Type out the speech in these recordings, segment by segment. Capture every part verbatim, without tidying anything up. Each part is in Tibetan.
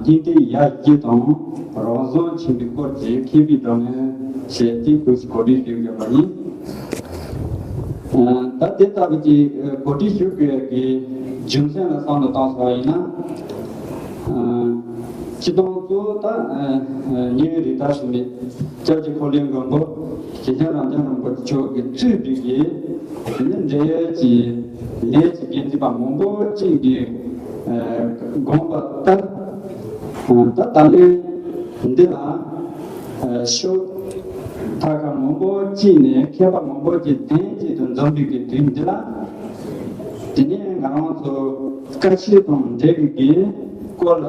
སྙིང་སྟོབས་ཡར་རྒྱས་དང་རང་བཟང་ཆེན་པོའི་སྐོར་གྱི་མཁས་པའི་བགྲོ་གླེང་ཞེས་ཏེ་གོ་གོ་སྒྲིག་ཞུས་ཡོད་པ་ཡིན། ད་དེ་ལྟ་བུ་ཅིག་གོ་སྒྲིག་ཞུ་དགོས་ཀྱི་རྒྱུ་མཚན་ལ་བསམ་བློ་བཏང་སོང་བ་ཡིན་ན། སྤྱི་བཏང་གཙོ་བོ་ད་ཉེ་བའི་རིགས་ད་ཞུ་མེད་སྐྱབས་ཀྱི་འཁོར་ལོའི་མགོན་པོ་རྗེ་བཙུན་རབ་འབྱམས་རིན་པོ་ཆེ་མཆོག་གིས་གཙོས་པའི་གི་འབྲེལ་ཡོད་ཀྱི་ལས་ཀྱི་འགན་འཛིན་པ་མང་པོ་ཅིག་གིས་དགོངས་པ་ལྟར། ད་ད་ལན་འདི་ལ་ཤོག་ཐ་ཁ་མང་པོ་ཅིག་ནས་མཁས་པ་མང་པོ་ཅིག་གདན་གཅིག་ཏུ་འཛོམས་པའི་གི་དུས་འདི་ལ། དེ་ནས་ང་རང་ཚོ་བཀའ་ཆོས་དང་འབྲེལ་བའི་གི་སྐོར་ལ་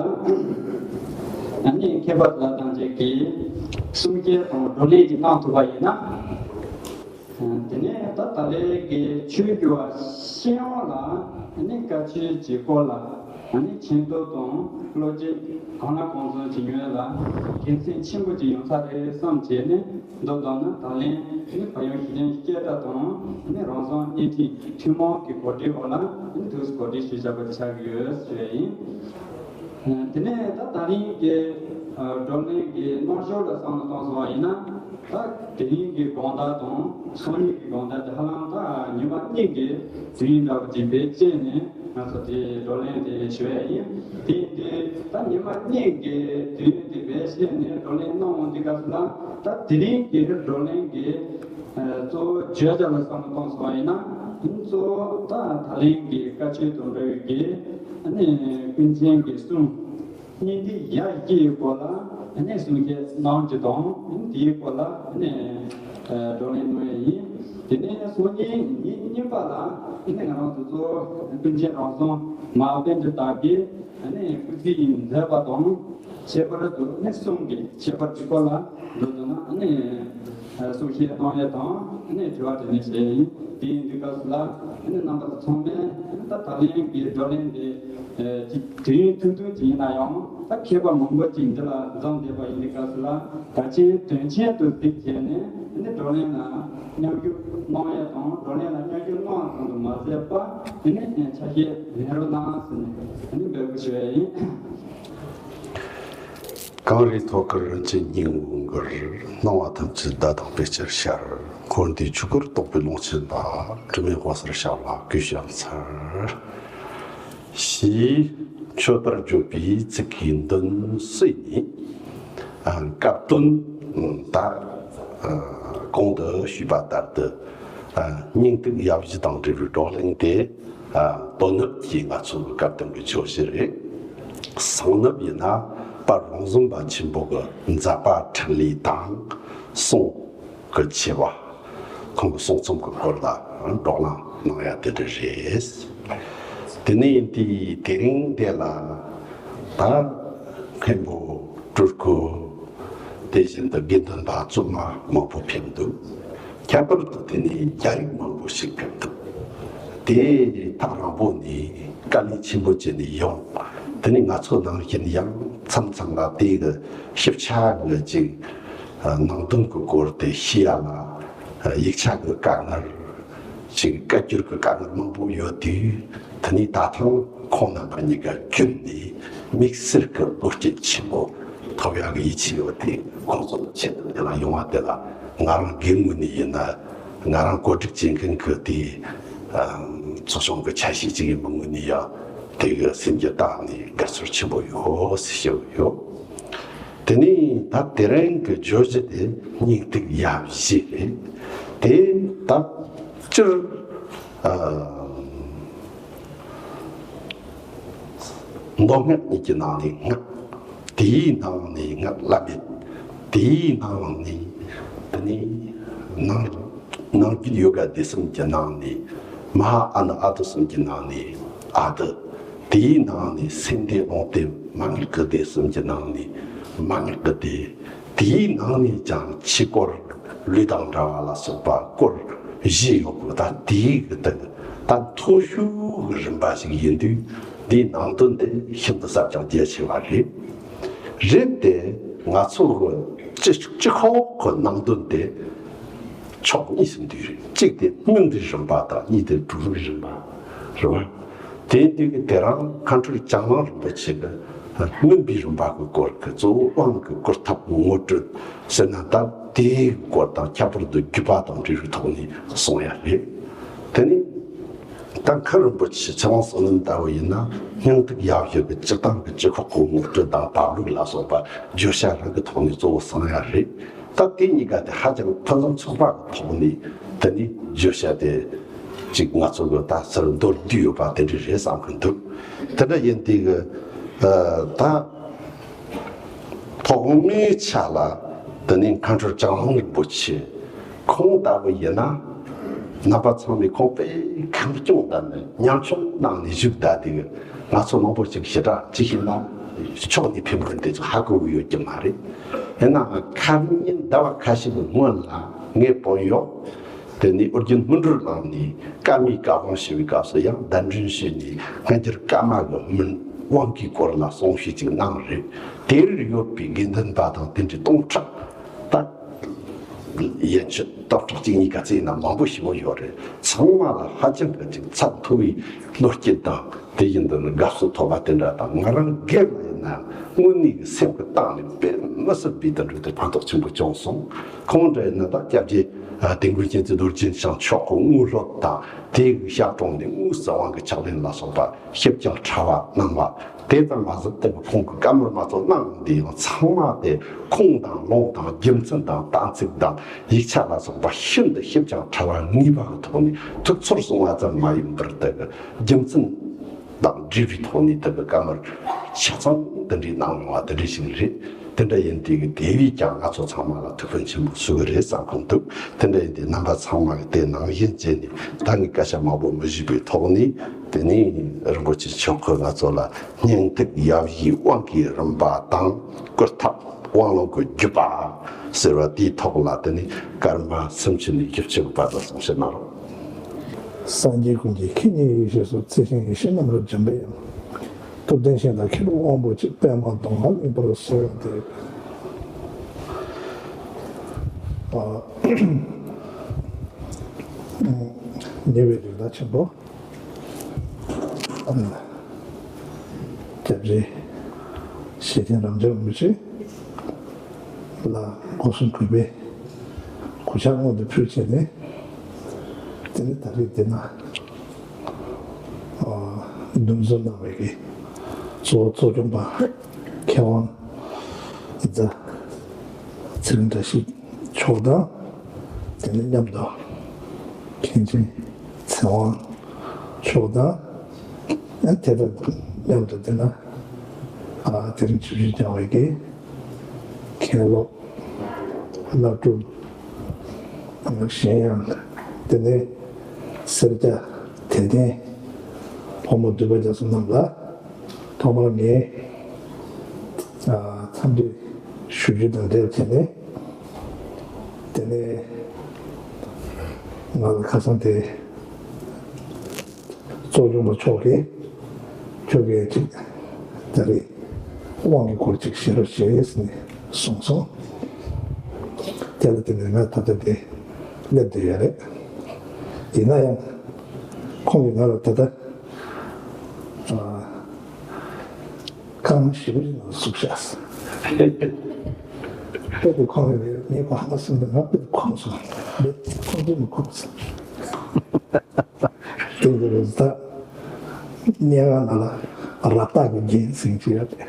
ཨ་ནི་མཁས་པ་དེ་དག་དང་བཅས་ཀྱིས་གསུང་བཤད་དང་བགྲོ་གླེང་ཅིག་གནང་ཐུབ་པ་ཡིན་ན། དེ་ནས་ད་ད་ལན་གྱི་ཆོས་བརྒྱུད་པ་ཤེས་ཡོན་ལ་ནི་བཀའ་ཆོས་ཀྱི་སྐོར་ལ་ནི་མཁྱེན་རྟོགས་དང་བློ་སྐྱེད་གང་ལ་གང་འཚམ་བྱེད་ཡོན་ལ་དགེ་མཚན་ཆེན་པོ་ཅིག་ཡོང་ས་རེད་བསམ་བྱས་ནས་འདུག་བསྡད་ན། ད་ལན་ནི་བལ་ཡུལ་ཞི་ལྷན་སྐད་གྲགས་དང་ནི་རང་བཟང་བརྙན་འཕྲིན་ཐུན་མོང་གི་གོ་སྒྲིག་འོག་ལ་ནི་ཐུགས་སུ་གོ་སྒྲིག་ཞུས་བཞག་པ་དེ་ཆགས་ཀྱི་ཡོད་ཞུ་ཡ་ཡིན། དེ་ནས་ད་ད་རིང་གི་བགྲོ་གླེང་གི་རྣམ་གཞག་ལ་བསམ་བློ་བཏང་སོང་བ་ཡིན་ན། ད་དེ་རིང་གི་དགོང་དག་དང་སང་ཉིན་གྱི་དགོང་དག་དེ་ཧ་ལམ་ད་ཉི་མ་གཉིས་ཀྱི་དུས་ཡུན་འདྲ་བོ་ཅིག་བེད་སྤྱད་ནས་ང་ཚོ་དེ་བགྲོ་གླེང་དེ་ཞུ་ཡ་ཡིན། དེ་ཡིན་དུས་ད་ཉི་མ་གཉིས་ཀྱི་དུས་ཡུན་དེ་བེད་སྤྱད་ནས་བགྲོ་གླེང་གནང་འོང་དུས་སྐབས་སུ་ལ། ད་དེ་རིང་གི་བགྲོ་གླེང་གི་གཙོ་བོ་བརྗོད་བྱ་ལ་བསམ་བློ་བཏང་སོང་བ་ཡིན་ན། གཙོ་བོ་ད་ད་ལན་གྱི་བཀའ་ཆོས་དང་འབྲེལ་བའི་གི་ཨ་ནི་ཀུན་མཁྱེན་གྱི་གསུང་། སྙིང་སྟོབས་ཡར་རྒྱས་ཀྱི་སྐོར་ལ་ཨ་ནི་གསུང་བཤད་གནང་རྒྱུ་དང་། ཨ་ནི་དེའི་སྐོར་ལ་ཨ་ནི་བགྲོ་གླེང་གནང་ཡས་ཡིན། དེ་ནས་སང་ཉིན་ཉིན་གཉིས་པ་ལ་ཨ་ནི་ང་རང་ཚོ་གཙོ་བོ་ཀུན་མཁྱེན་རང་བཟང་མ་དཔལ་འབྱོར་བདག་གིས་ཨ་ནི་སྐུ་ཚེ་ཡི་མཛད་པ་དང་། ཁྱད་པར་དུ་ནི་གསུང་གི་ཁྱད་པར་གྱི་སྐོར་ལ་འདུག་བསྡད་ན་ནི་གསུང་བཤད་གནང་ཡས་དང་ནི་དྲི་བ་དྲིས་ལན་བྱེད་ཡས་ཡིན། དེ་ཡིན་དུས་སྐབས་སུ་ལ་ནི་རྣམ་པ་ཚང་མས་ད་ད་ལན་གྱི་བགྲོ་གླེང་འདི་དུས་ཡུན་ཐུང་ཐུང་ཅིག་ཡིན་ན་ཡང་ད་མཁས་པ་མང་པོ་ཅིག་འདི་ལ་འཛོམས་བསྡད་པ་ཡིན་དུས་སྐབས་སུ་ལ་གལ་ཆེན་དོན་ཆེན་དུ་གཟིགས་བྱས་ནས་ནི་བགྲོ་གླེང་ལ་མཉམ་ཞུགས་གནང་ཡས་དང་། བགྲོ་གླེང་ལ་མཉམ་ཞུགས་གནང་བ་ཙམ་དུ་མ་ཟད་པ་ནི་ཆ་ཤས་ལེན་རོགས་གནང་ཟེར་ནས་ནི་འབོད་སྐུལ་ཞུ་ཡས་ཡིན། གངས་རིའི་ཐོག་ཀུན་རིན་ཆེན་སྙིང་པོ་གུལ། སྣང་བ་ཐམས་ཅད་ཟླ་དང་བེར་ཆར་ཤར། འཁོར་འདས་ཆོས་སྐོར་རྟོགས་པའི་ཀློང་ཆེན་པ། དྲི་མེད་དབུ་སར་ཤར་བ་སྐུ་ཞབས་མཚར། ཞེས་མཆོད་པར་བརྗོད་པའི་ཚིག་གི་མདུན་བསུས་ནས། སྐབས་དོན་ད་གོང་དུ་ཞུས་པ་ལྟར་དུ། སྙིང་སྟོབས་ཡར་རྒྱས་དང་འབྲེལ་བའི་བགྲོ་གླེང་དེ། ཨ། དོ་ནུབ་ཀྱི་ང་ཚོའི་སྐབས་དང་གི་བརྗོད་གཞི་རེད། གསང་ནུབ་ཡིན་ན་དཔལ་རོང་ཟོམ་པ་ཆེན་པོ་གི་མཛད་པ་འཕྲིན་ལས་དང་གསུང་གི་ཆེ་བ། ཁོང་གི་གསུང་རྩོམ་གི་སྐོར་ལ་བགྲོ་གླེང་གནང་ཡ་དེ་འདྲ་རེད། དེ་ནས་ཡིན་དུས་དེ་རིང་འདི་ལ་ད་མཁན་པོ་སྤྲུལ་སྐུ། དེ་བཞིན་དུ་དགེ་འདུན་པ་བཙུན་མ་མང་པོ་ཕེབས་འདུག་ཁྱད་པར་དུ་དེ་ནས་རྒྱ་རིགས་མང་པོ་ཞིག་ཕེབས་འདུག་དེ་ཐག་རིང་པོ་ནས་དཀའ་ལས་ཆེན་པོ་བྱས་ནས་ཡོང་། དེ་ནས་ང་ཚོ་ནང་བཞིན་ཡང་མཚམས་མཚམས་ལ་དེ་གི་ཞིབ་ཆ་གི་ཅིག་ནང་དོན་གི་སྐོར་དེ་ཤེས་ཡ་ལ་ཡིག་ཆ་གི་དཀའ་ངལ། ཅིག་བཀའ་འགྱུར་གྱི་དཀའ་ངལ་མང་པོ་ཡོད་དུས། དེ་ནས་ད་ཐེངས་ཁོང་རྣམ་པ་གཉིས་ཀ་བརྒྱུད་ནས་དམིགས་བསལ་གྱི་བློ་སྐྱེད་ཆེན་པོ་ཐོབ་ཡག་གི་ཡིད་ཆེས་ཡོད་དེ། ཁོང་ཚོ་ཆེད་དུ་འདི་ལ་ཡོང་བ་དེ་ལ་ང་རང་སྒེར་ངོས་ནས་ཡིན་ན། ང་རང་གོ་སྒྲིག་བྱེད་མཁན་གྱི་དེ་ཚོགས་ཆུང་གི་ཆ་ཤས་ཅིག་ཡིན་པའི་ངོས་ནས་ཡང་དེ་གི་སེམས་ཀྱི་གཏིང་ནས་དགའ་ཚོར་ཆེན་པོ་ཡོད་ཟེར་ཞུ་གི་ཡོད། དེ་ནས་ད་དེ་རིང་གི་བརྗོད་གཞི་དེ་སྙིང་སྟོབས་ཡར་རྒྱས་རེད། དེ་ད་སྤྱིར། ཨ། མདོ་སྔགས་གཉིས་ཀྱི་ནང་ནས་སྔགས། དེའི་ནང་ནས་སྔགས་བླ་མེད། དེའི་ནང་ནས་དེ་ནས་ནང་ནང་རྒྱུད་ཡོ་ག་སྡེ་གསུམ་གྱི་ནང་ནས་མ་ཧཱ་ཨ་ནུ་ཨ་ཏི་གསུམ་གྱི་ནང་ནས་ཨ་ཏི། དེའི་ནང་ནས་སེམས་སྡེ་རླུང་སྡེ་མན་ངག་གི་སྡེ་གསུམ་གྱི་ནང་ནས་མན་ངག་གི་སྡེ། དེའི་ནང་ནས་ཀྱང་ཕྱི་སྐོར་ལུས་དང་འདྲ་བ་ལ་སོགས་པ་སྐོར་བཞི་ཡོད་པ། ད་དེའི་གི་སྟེང་ད་མཐོ་ཤོས་ཀྱི་རིམ་པ་ཞིག་ཡིན་དུས། འདིའི་ནང་དོན་དེ་ཤིན་ཏུ་ཟབ་ཅིང་རྒྱ་ཆེ་བ་རེད། རེད་དེ། ང་ཚོ་གི་སྤྱི་སྤྱི་ཁོག་གི་ནང་དོན་དེ་ཕྱོགས་གཉིས་སུ་འདུས་རེད། གཅིག་དེ་སྨིན་པའི་རིམ་པ་དང་། གཉིས་དེ་གྲུབ་པའི་རིམ་པ་རེད་བ། དེ་དུས་ཀྱི་དེ་རིང་མཁན་སྤྲུལ་བྱང་གླིང་རིན་པོ་ཆེ་གི་ སྨིན་པའི་རིམ་པ་གི་སྐོར་གྱི་གཙོ་བོ་དབང་གི་གོ་ཐབས་ངོ་སྤྲོད་ཟེར་ན། ད་དེའི་སྐོར་དང་ཁྱད་པར་དུ་བརྒྱུད་པ་དང་འབྲེལ་བའི་ཐོག་ནས་གསུང་ཡ་རེད། དེ་ནས། ད་མཁན་རིན་པོ་ཆེ་ཚེ་དབང་བསོད་ནམས་ལྟ་བུ་ཡིན་ན། སྙིང་ཐིག་ཡབ་བཞི་གི་སྤྱིར་བཏང་གི་སྤྱི་ཁོག་གི་ངོ་སྤྲོད་དང་བབ་ལུགས་ལ་སོགས་པ་བརྗོད་བྱ་རང་གི་ཐོག་ནས་གཙོ་བོ་གསུང་ཡ་རེད། ད་དེ་གཉིས་ཀ་དེ་ཧ་ཅང་ཕུན་སུམ་ཚོགས་པ་གི་ཐོག་ནས་དེ་ནས་བརྗོད་བྱ་དེ་ཅིག་ང་ཚོ་གི་ད་ཚུར་མདོར་བསྡུས་ཡོད་པ་དེ་འདྲ་རེད་བསམ་གི་འདུག་དེ་འདྲ་ཡིན་དུས་གི་ད། ཐོག་མའི་ཆ་ལ་དེ་ནས་མཁན་སྤྲུལ་བྱང་སྣང་རིན་པོ་ཆེ་ཁོང་ལྟ་བུ་ཡིན་ན། རྣམ་པ་ཚང་མས་ཁོང་དཔེ་ཁམས་སྐྱོང་བཏང་ནས་ཉམ་ཆུང་གནང་ནས་བཞུགས་བསྡད་དེ། ང་ཚོ་མང་པོ་ཅིག་ཞེ་དྲག་ཅི་ཞིག་ན་ཕྱོགས་ནས་ཕན་པ་དེ་ཚོ་ཧ་གོ་གི་ཡོད་ཀྱི་མ་རེད། ཡིན་ནའང་ཁ་ཉིན་ཟླ་བ་ཁ་ཤས་ཀྱི་སྔོན་ལ་ངའི་དཔོན་གཡོག་དེ་ནས་ཨོ་རྒྱན་སྨིན་གྲོལ་གླིང་ནས་བཀའ་མའི་བཀའ་དབང་ཞུ་བའི་སྐབས་སུ་ཡང་གདན་འདྲེན་ཞུས་ནས། སྔ་འགྱུར་བཀའ་མ་གི་སྨིན་དབང་གི་སྐོར་ལ་གསུང་བཤད་ཅིག་གནང་རེད། དེར་ཡོད་པའི་དགེ་འདུན་པ་དང་དེ་འདྲའི་སྟོང་ཕྲག་ད་ཡན་ཆད་སྟོང་ཕྲག་གཅིག་གཉིས་ཀ་བརྩིས་ན་མང་པོ་ཞེ་པོ་ཡོད་རེད། ཚང་མ་ལ་ཧ་ཅང་གི་ཅིག་ཚད་མཐོ་བའི་བློ་སྐྱེད་དང་། དེ་བཞིན་དུ་ནི་དགའ་བསུ་ཐོབ་པ་དེ་འདྲ་དང་། ང་རང་སྒེར་ལ་ཡིན་ན་དངོས་གནས་ཀྱི་སེམས་ཀྱི་གཏིང་ནས་དཔེ་མི་སྲིད་པའི་དེ་འདྲ་དེ་ཕན་ཐོགས་ཆེན་པོ་བྱུང་སོང་། ཁོང་འདྲ་ཡིན་ན་ད་སྐྱབས་རྗེ་དིལ་མགོའི་མཁྱེན་བརྩེ་རྡོ་རྗེ་འཆང་མཆོག་གི་དངོས་སློབ་དང་། དེ་གི་ཞབས་དྲུང་ནས་དངོས་སུ་དབང་གི་ཕྱག་ལེན་ལ་སོགས་པ་ཞིབ་ཅིང་ཕྲ་བ་གནང་བ། དེ་ཙམ་མ་ཟད་དེ་གི་ཁོང་གི་བཀའ་མོལ་མ་གཏོགས་གནང་འདི་ཡང་ཚང་མ་དེ་ཁུངས་དང་ལུང་དང་རྒྱུ་མཚན་དང་གཏན་ཚིགས་དང་ཡིག་ཆ་ལ་སོགས་པ་ཤིན་ཏུ་ཞིབ་ཅིང་ཕྲ་བ་ངེས་པ་གི་ཐོག་ནས་ཐུགས་ཚུར་གསུང་བ་ཙམ་མ་ཡིན་པར། དེ་གི་རྒྱུ་མཚན་དང་འབྲེལ་བའི་ཐོག་ནས་དེ་གི་བཀའ་མོལ་ཆ་ཚང་དེ་འདྲའི་གནང་ཡོང་བ་དེ་འདྲ་ཞིག་རེད། དེ་འདྲ་ཡིན་དུས་ཀྱི་དེ་བས་ཀྱང་ང་ཚོ་ཚང་མ་ལ་ཐུགས་ཕན་ཆེན་པོ་གསོས་ཀྱི་རེད་བསམ་གྱི་འདུག་དེ་འདྲ་ཡིན་དུས་རྣམ་པ་ཚང་མ་གི་དེ་ནང་བཞིན་བྱས་ནས། ད་ངས་སྐད་ཆ་མང་པོ་མི་ཞུས་པའི་ཐོག་ནས། དེ་ནས་རིན་པོ་ཆེ་མཆོག་གིས་ང་ཚོ་ལ་སྙིང་ཐིག་ཡབ་བཞིའི་དབང་གི་རིམ་པ་དང་། བསྐུར་ཐབས་དབང་ལུང་གི་བརྒྱུད་པ་ཟེར་བ་དེའི་ཐོག་ལ། དེ་ནས་སྐར་མ་སུམ་ཅུ་ནས་བཞི་བཅུ་བར་དུ་གསུང་བཤད་གནང་རོགས། སངས་རྒྱས་ཀུན་གྱི་མཁྱེན་ཉིད་ཡེ་ཤེས་སོགས། རྩིས་ཤིང་ཡེ་ཤེས་རྣམ་རོལ་འཇམ་པའི་དབྱངས། ཐུབ་བསྟན་ཞིང་དང་མཁས་གྲུབ་དབང་པོ་གཅིག་པདྨ་གདོང་ལྔ་གླིང་པར་གསོལ་བ་འདེབས། ཉེ་བའི་རིགས་བདག་ཆེན་པོ། སྐྱབས་རྗེ་ཞེ་ཆེན་རབ་འབྱམས་རིན་པོ་ཆེ་ལ་སྒོ་གསུམ་གུས་པས་གུས་ཕྱག་སྔོན་དུ་ཕུལ་བྱས་ནས། དེ་ནས་ད་རེས་འདི་ན་འདུ་འཛོམས་གནང་བའི་གི་གཙོ་བོ་གཙོ་སྐྱོང་པ་མཁས་དབང་རྫ་ཚེ་རིང་བཀྲ་ཤིས་མཆོག་དང་། དེ་ནས་མཉམ་དུ་མཁན་ཆེན་ཚེ་དབང་མཆོག་དང་། ཨ་དེ་དང་མཉམ་དུ་དེ་ན་ཨ་དེ་རིང་ཆིབས་བསྒྱུར་བསྐྱངས་པའི་གི་མཁན་སློབ་བླ་སྤྲུལ་གཞན་ཡང་། དེ་ནས་སེར་སྐྱ་དད་ལྡན་ཕོ་མོ་འདུས་པ་རྒྱ་མཚོ་རྣམས་ལ། ཐོག་མར་ངས་ཨ་འཚམས་འདྲི་ཞུ་རྒྱུ་དང་འབྲེལ་བྱས་ནས། དེ་ནས་ང་ལ་ཁ་སང་དེ་གཙོ་སྐྱོང་པ་མཆོག་གིས། ཁྱོད་ཀྱིས་ཅིག་ད་རེས་དབང་གི་སྐོར་ཅིག་བཤད་རོགས་བྱེད་ཟེར་ནས་གསུངས་སོང་། དེ་ལ་བརྟེན་ནས་ང་ད་ལྟ་འདི་སླེབས་བསྡད་ཡོད་རེད། ཡིན་ན་ཡང་ཁོང་གིས་ང་ལ་ད་ལྟ་ཨ། རྐང་ཞིབ་ཞིབ་ནང་བཙུགས་བཞག་དཔེ་དེ་ཁོང་རེ་རེ་ངས་ཁོ་ཧ་སོང་དེ། ང་དཔེ་དེ་ཁོང་སོང་། དཔེ་ཁོང་དེ་མི་ཁོང་སོང་། དེ་འདི་རུ་ད་སྙན་ངག་ནང་ལ་རབ་རྟགས་ཀྱི་རྒྱན་ཟེར་གྱི་ཡོད་དེ།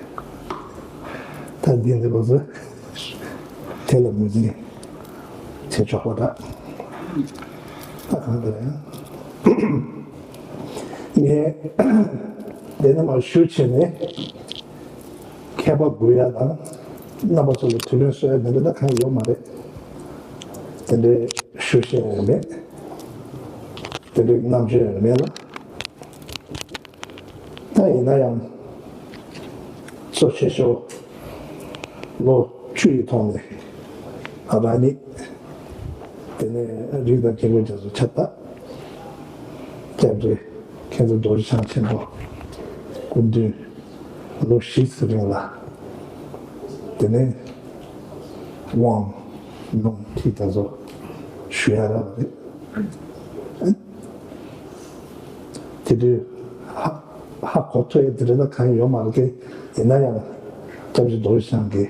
ད་འདི་འདི་རུ་ཟེར་དེ་ལ་ངོས་འཛིན་བྱེད་ཆོག་པ་འདྲ། ད་གང་འདྲ་ཡང་། ངས་དེ་ནས་མར་ཞུ་བྱས་ནས་མཁས་པ་དགོས་ཡ་དང་། རྣམ་པ་ཚོ་ལ་དུས་ལན་གསོལ་ཡ་དེ་འདྲ་ད་གང་ཡོད་མ་རེད། དེ་འདྲའི་ཞུ་བཤད་ཡང་མེད། དེ་འདྲའི་རྣམ་དཔྱོད་ཡང་མེད་ལ། ད་ཡིན་ན་ཡང་གཙོ་ཆེ་ཤོས་ལོ་བཅུ་ཡི་ཐོག་ནས་རང་ཉིད། དེ་ནས་རིགས་དང་དགེ་བའི་རྒྱ་མཚོ་ཁྱབ་བདག་སྐྱབས་རྗེ་མཁན་ཟུར་རྡོ་རྗེ་འཆང་ཆེན་པོ་སྐུ་མདུན་ལོ་བཞི་ཙམ་རིང་ལ། དེ་ནས་དབང་ལུང་ཁྲིད་དེ་ཚོ་ཞུ་ཡ་རག་པ་རེད། དེ་དུས་ཧ་ཧ་གོ་ཐུབ་ཡ་དེ་འདྲ་ད་གང་ཡོད་མ་རེད་དེ། དེ་ན་ཡང་སྐྱབས་རྗེ་རྡོ་རྗེ་འཆང་གིས་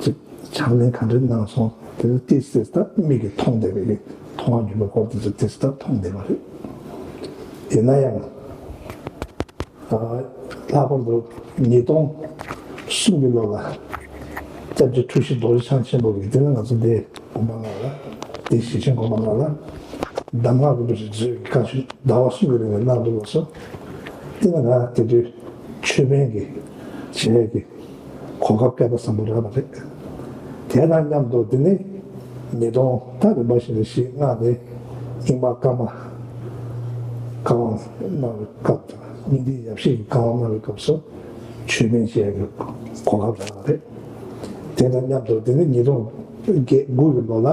ཅིག་ཕྱག་ལེན་ག་འདྲ་གནང་སོང་། དེ་ལ་ཏིས་ཏིས་ད་མིག་གིས་མཐོང་བསྡད་པའི་མཐོང་བ་བརྒྱུད་པའི་སྐོར་དེ་ཚོ་ཏིས་ད་མཐོང་བསྡད་པ་རེད། ཡིན་ན་ཡང་། ལྷག་པར་དུ་ཉིས་སྟོང་གསུམ་གྱི་ལོ་ལ་སྐྱབས་རྗེ་འཁྲུལ་ཞིག་རྡོ་རྗེ་འཆང་ཆེན་པོ་གིས། དེ་ནི་ང་ཚོ་འདི་དགོན་པ་ནང་ལ། འདི་ཞེ་ཆེན་དགོན་པ་ནང་ལ་གདམས་ངག་རིན་པོ་ཆེ་མཛོད་ཀྱི་བཀའ་ཆོས་ཟླ་བ་གསུམ་གྱི་རིང་ལ་གནང་འདུག་ལགས་སོ། དེ་ནི་ང་དེ་དུས་ཆོས་དཔོན་གྱི་བྱེད་ཡས་ཀྱི་གོ་སྐབས་སྐལ་པ་བཟང་པོ་རག་པ་རེད། དེ་དང་མཉམ་དུ་འདི་ནི་ཉིས་སྟོང་ད་རིམ་པ་བཞིན་དུ་ཞིག་སྔགས་འདི་རྙིང་མ་བཀའ་མ་བཀའ་དབང་གནང་བའི་སྐབས་དང་། སྙིང་ཐིག་ཡབ་གཞིས་ཀྱི་བཀའ་དབང་གནང་བའི་སྐབས་སུ་ཆོས་དཔོན་བྱེད་ཡས་ཀྱི་གོ་སྐབས་རག་པ་རེད། དེ་དང་མཉམ་དུ་འདི་ནི་ཉིས་སྟོང་བརྒྱད་དགུ་གི་ལོ་ལ་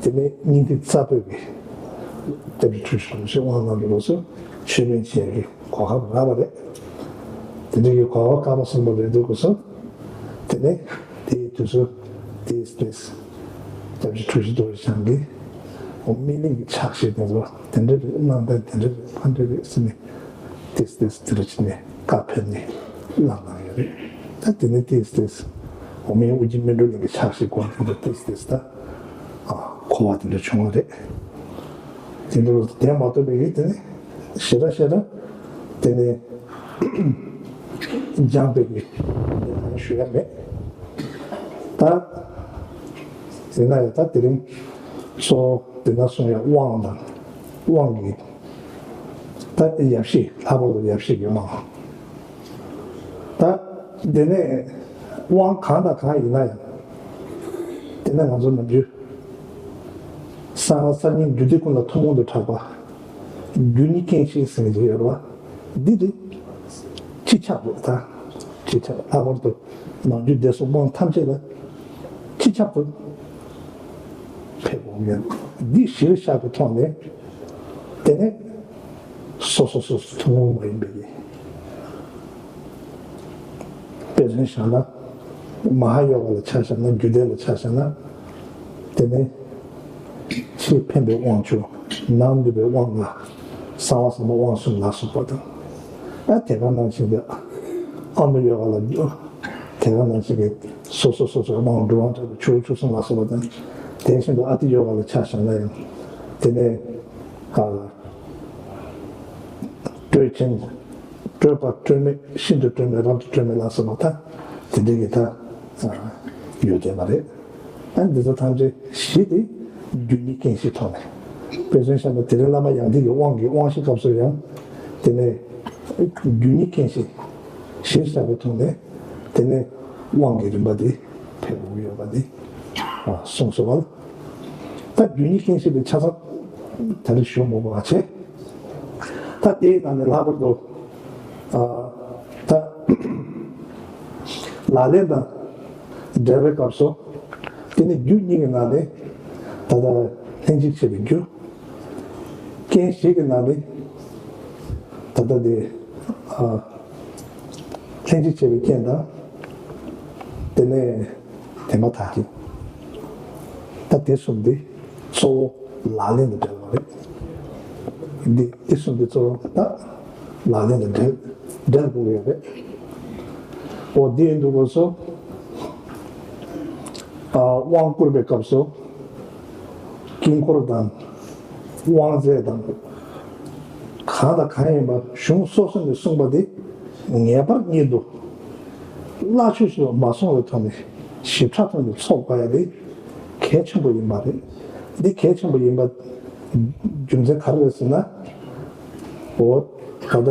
དེ་ནི་སྙིང་ཐིག་རྩ་བོད་ཀྱི་སྐྱབས་རྗེ་འཁྲུལ་ཞིག་རྡོ་རྗེ་འཆང་དབང་གནང་བའི་སྐབས་སུ་ཆོས་དཔོན་བྱེད་ཡས་ཀྱི་གོ་སྐབས་རག་པ་རེད། དེ་འདྲ་གི་གོ་སྐབས་སྐལ་པ་བཟང་པོ་རེད་འདུག་གོ་སོང་། དེ་ནས་དེའི་དུས་སུ་ཏིས་ཏིས་སྐྱབས་རྗེ་འཁྲུལ་ཞིག་རྡོ་རྗེ་འཆང་གིས་སྨིན་གླིང་གི་ཕྱག་བཞེས་དེ་ཚོ་དེ་འདྲ་རེད། གནང་སྟངས་དེ་འདྲ་རེད། ཕ་འདྲ་རེད་ཟེར་ནས་ཏིས་ཏིས་དེ་འདྲ་བྱས་ནས་བཀའ་ཕེབས་ནས་བླངས་གནང་ཡོད་རེད། ད་དེ་ནས་ཏིས་ཏིས་འོ་མའི་ཨོ་རྒྱན་སྨིན་གྲོལ་གླིང་གི་ཕྱག་བཞེས་སྐོར་དེ་འདྲ་ཏིས་ཏིས་ད་གོ་བ་དེ་འདྲ་བྱུང་བ་རེད། དེ་འདྲ་བ་དེ་མ་གཏོགས་པའི་དེ་ནས་ཞེ་དྲག་ཞེ་དྲག་དེ་ནས། སྦྱངས་པའི་གི་ཞུ་ཡ་མེད། ད་ཡིན་ན་ཡང་ད་དེ་རིང་གཙོ་བོ་དེ་ན་གསུང་ཡ་དབང་དང་། དབང་གི་ད་ཡབ་གཞིས། ལྷག་པར་དུ་ཡབ་གཞིས་ཀྱི་དབང་། ད་དེ་ནས་དབང་གང་དང་གང་ཡིན་ན་ཡང་། དེ་ནས་ང་ཚོ་ནམ་རྒྱུན་གསང་སྔགས་གསར་རྙིང་རྒྱུད་སྡེ་ཀུན་ལ་ཐུན་མོང་དུ་གྲགས་པ་རྒྱུ་གཉིས་རྐྱེན་བཞི་ཟེར་གྱི་ཡོད་རེད་བ། འདི་དེ་སྤྱི་ཁྱབ་རེད། ད་སྤྱི་ཁྱབ། ལྷག་པར་དུ་ནམ་རྒྱུན་བདེ་སྲུང་དབང་ཐམས་ཅད་ལ་སྤྱི་ཁྱབ་ཏུ་ཕེབས་འོང་ཡོད། འདི་གཞིར་བཞག་པའི་ཐོག་ནས་དེ་ནས་སོ་སོ་སོ་སོ་ཐུན་མོང་མ་ཡིན་པའི་གི། དཔེ་མཚོན་བཞག་ན། མ་ཧཱ་ཡོ་ག་ལ་ཆ་བཞག་ན། རྒྱུད་སྡེ་ལ་ཆ་བཞག་ན། དེ་ནས་ཕྱི་འཕེན་པའི་དབང་བཅུ། ནང་འདུས་པའི་དབང་ལྔ། གསང་བ་གསང་བ་དབང་གསུམ་ལ་སོགས་པ་དང་། ཨ་དེ་ག་ནང་བཞིན་གྱི་ཨ་མ་ཡོ་ག་ལ། དེ་ག་ནང་བཞིན་གྱི་སོ་སོ་སོ་སོའི་དབང་སྒྲུབ་དབང་དྲག་པོ་ཆུ་བོ་བཅུ་གསུམ་ལ་སོགས་པ་དང་། དེ་བཞིན་དུ་ཨ་ཏི་ཡོ་ག་ལ་ཆ་བཞག་ན་ཡང་། དེ་ནས་ཨ་སྤྲོས་ཆེན། སྤྲོས་པ་སྤྲོས་མེད། ཤིན་ཏུ་སྤྲོས་མེད། རབ་ཏུ་སྤྲོས་མེད་ལ་སོགས་པ་དང་། དེ་འདྲའི་གི་ད་ཡོད་བསྡད་པ་རེད། ཨ་འདི་ཚོ་ཐམས་ཅད་གཞི་དེ་རྒྱུ་གཉིས་རྐྱེན་བཞིའི་ཐོག་ནས། དཔེ་མཚོན་བཞག་ན་དེ་རིང་བླ་མ་ཡང་ཏིག་གི་དབང་གི་དབང་བཞི་སྐབས་སུ་ཡང་། དེ་ནས་རྒྱུ་གཉིས་རྐྱེན་བཞི་གཞིར་བཞག་པའི་ཐོག་ནས། དེ་ནས་དབང་གི་རིམ་པ་དེ་ཕེབས་དགོས་ཡོད་པ་དེ་གསུངས་སོང་བ། ད་རྒྱུ་གཉིས་རྐྱེན་བཞི་དེ་ཆ་ཚང་ད་རེས་ཞུ་མི་དགོས་པ་བྱས། ད་དེའི་ནང་ནས་ལྷག་པར་དུ་ཨ་ད་ལག་ལེན་དང་འབྲེལ་བའི་སྐབས་སུ། དེ་ནི་རྒྱུ་གཉིས་ཀྱི་ནང་ནས་ད་ལྟ་ལྷན་ཅིག་བྱེད་པའི་རྒྱུ། རྐྱེན་བཞི་གི་ནང་ནས་ད་ལྟ་དེ་ཨ་ལྷན་ཅིག་བྱེད་པའི་རྐྱེན་དང་། དེ་ནས་དེ་མ་ཐག་གི་ད་དེ་གསུམ་དེ་གཙོ་བོ་ལག་ལེན་དང་འབྲེལ་བ་རེད། འདི་དེ་གསུམ་དེ་གཙོ་བོ་ད་ལག་ལེན་དང་འབྲེལ་འབྲེལ་དགོས་ཡོད་རེད། འོ་འདི་ཡིན་དུས་སྐབས་སུ་ཨ་དབང་བསྐུར་བའི་སྐབས་སུ་དཀྱིལ་འཁོར་དང་། དབང་རྫས་དང་། གང་དང་གང་ཡིན་པ་གཞུང་སོ་སོ་ནས་གསུངས་པ་དེ་ངེས་པར་ཉིད་དུ་སླ་ཆོས་སུ་མ་སོང་བའི་ཐོག་ནས་ཞིབ་ཕྲ་ཐོག་ནས་ཚོགས་དགོས་ཡ་དེ་གལ་ཆེན་པོ་ཡིན་པ་རེད། འདི་གལ་ཆེན་པོ་ཡིན་པ་རྒྱུ་མཚན་ག་རེ་རེད་ཟེར་ན། འོ་ད་ལྟ་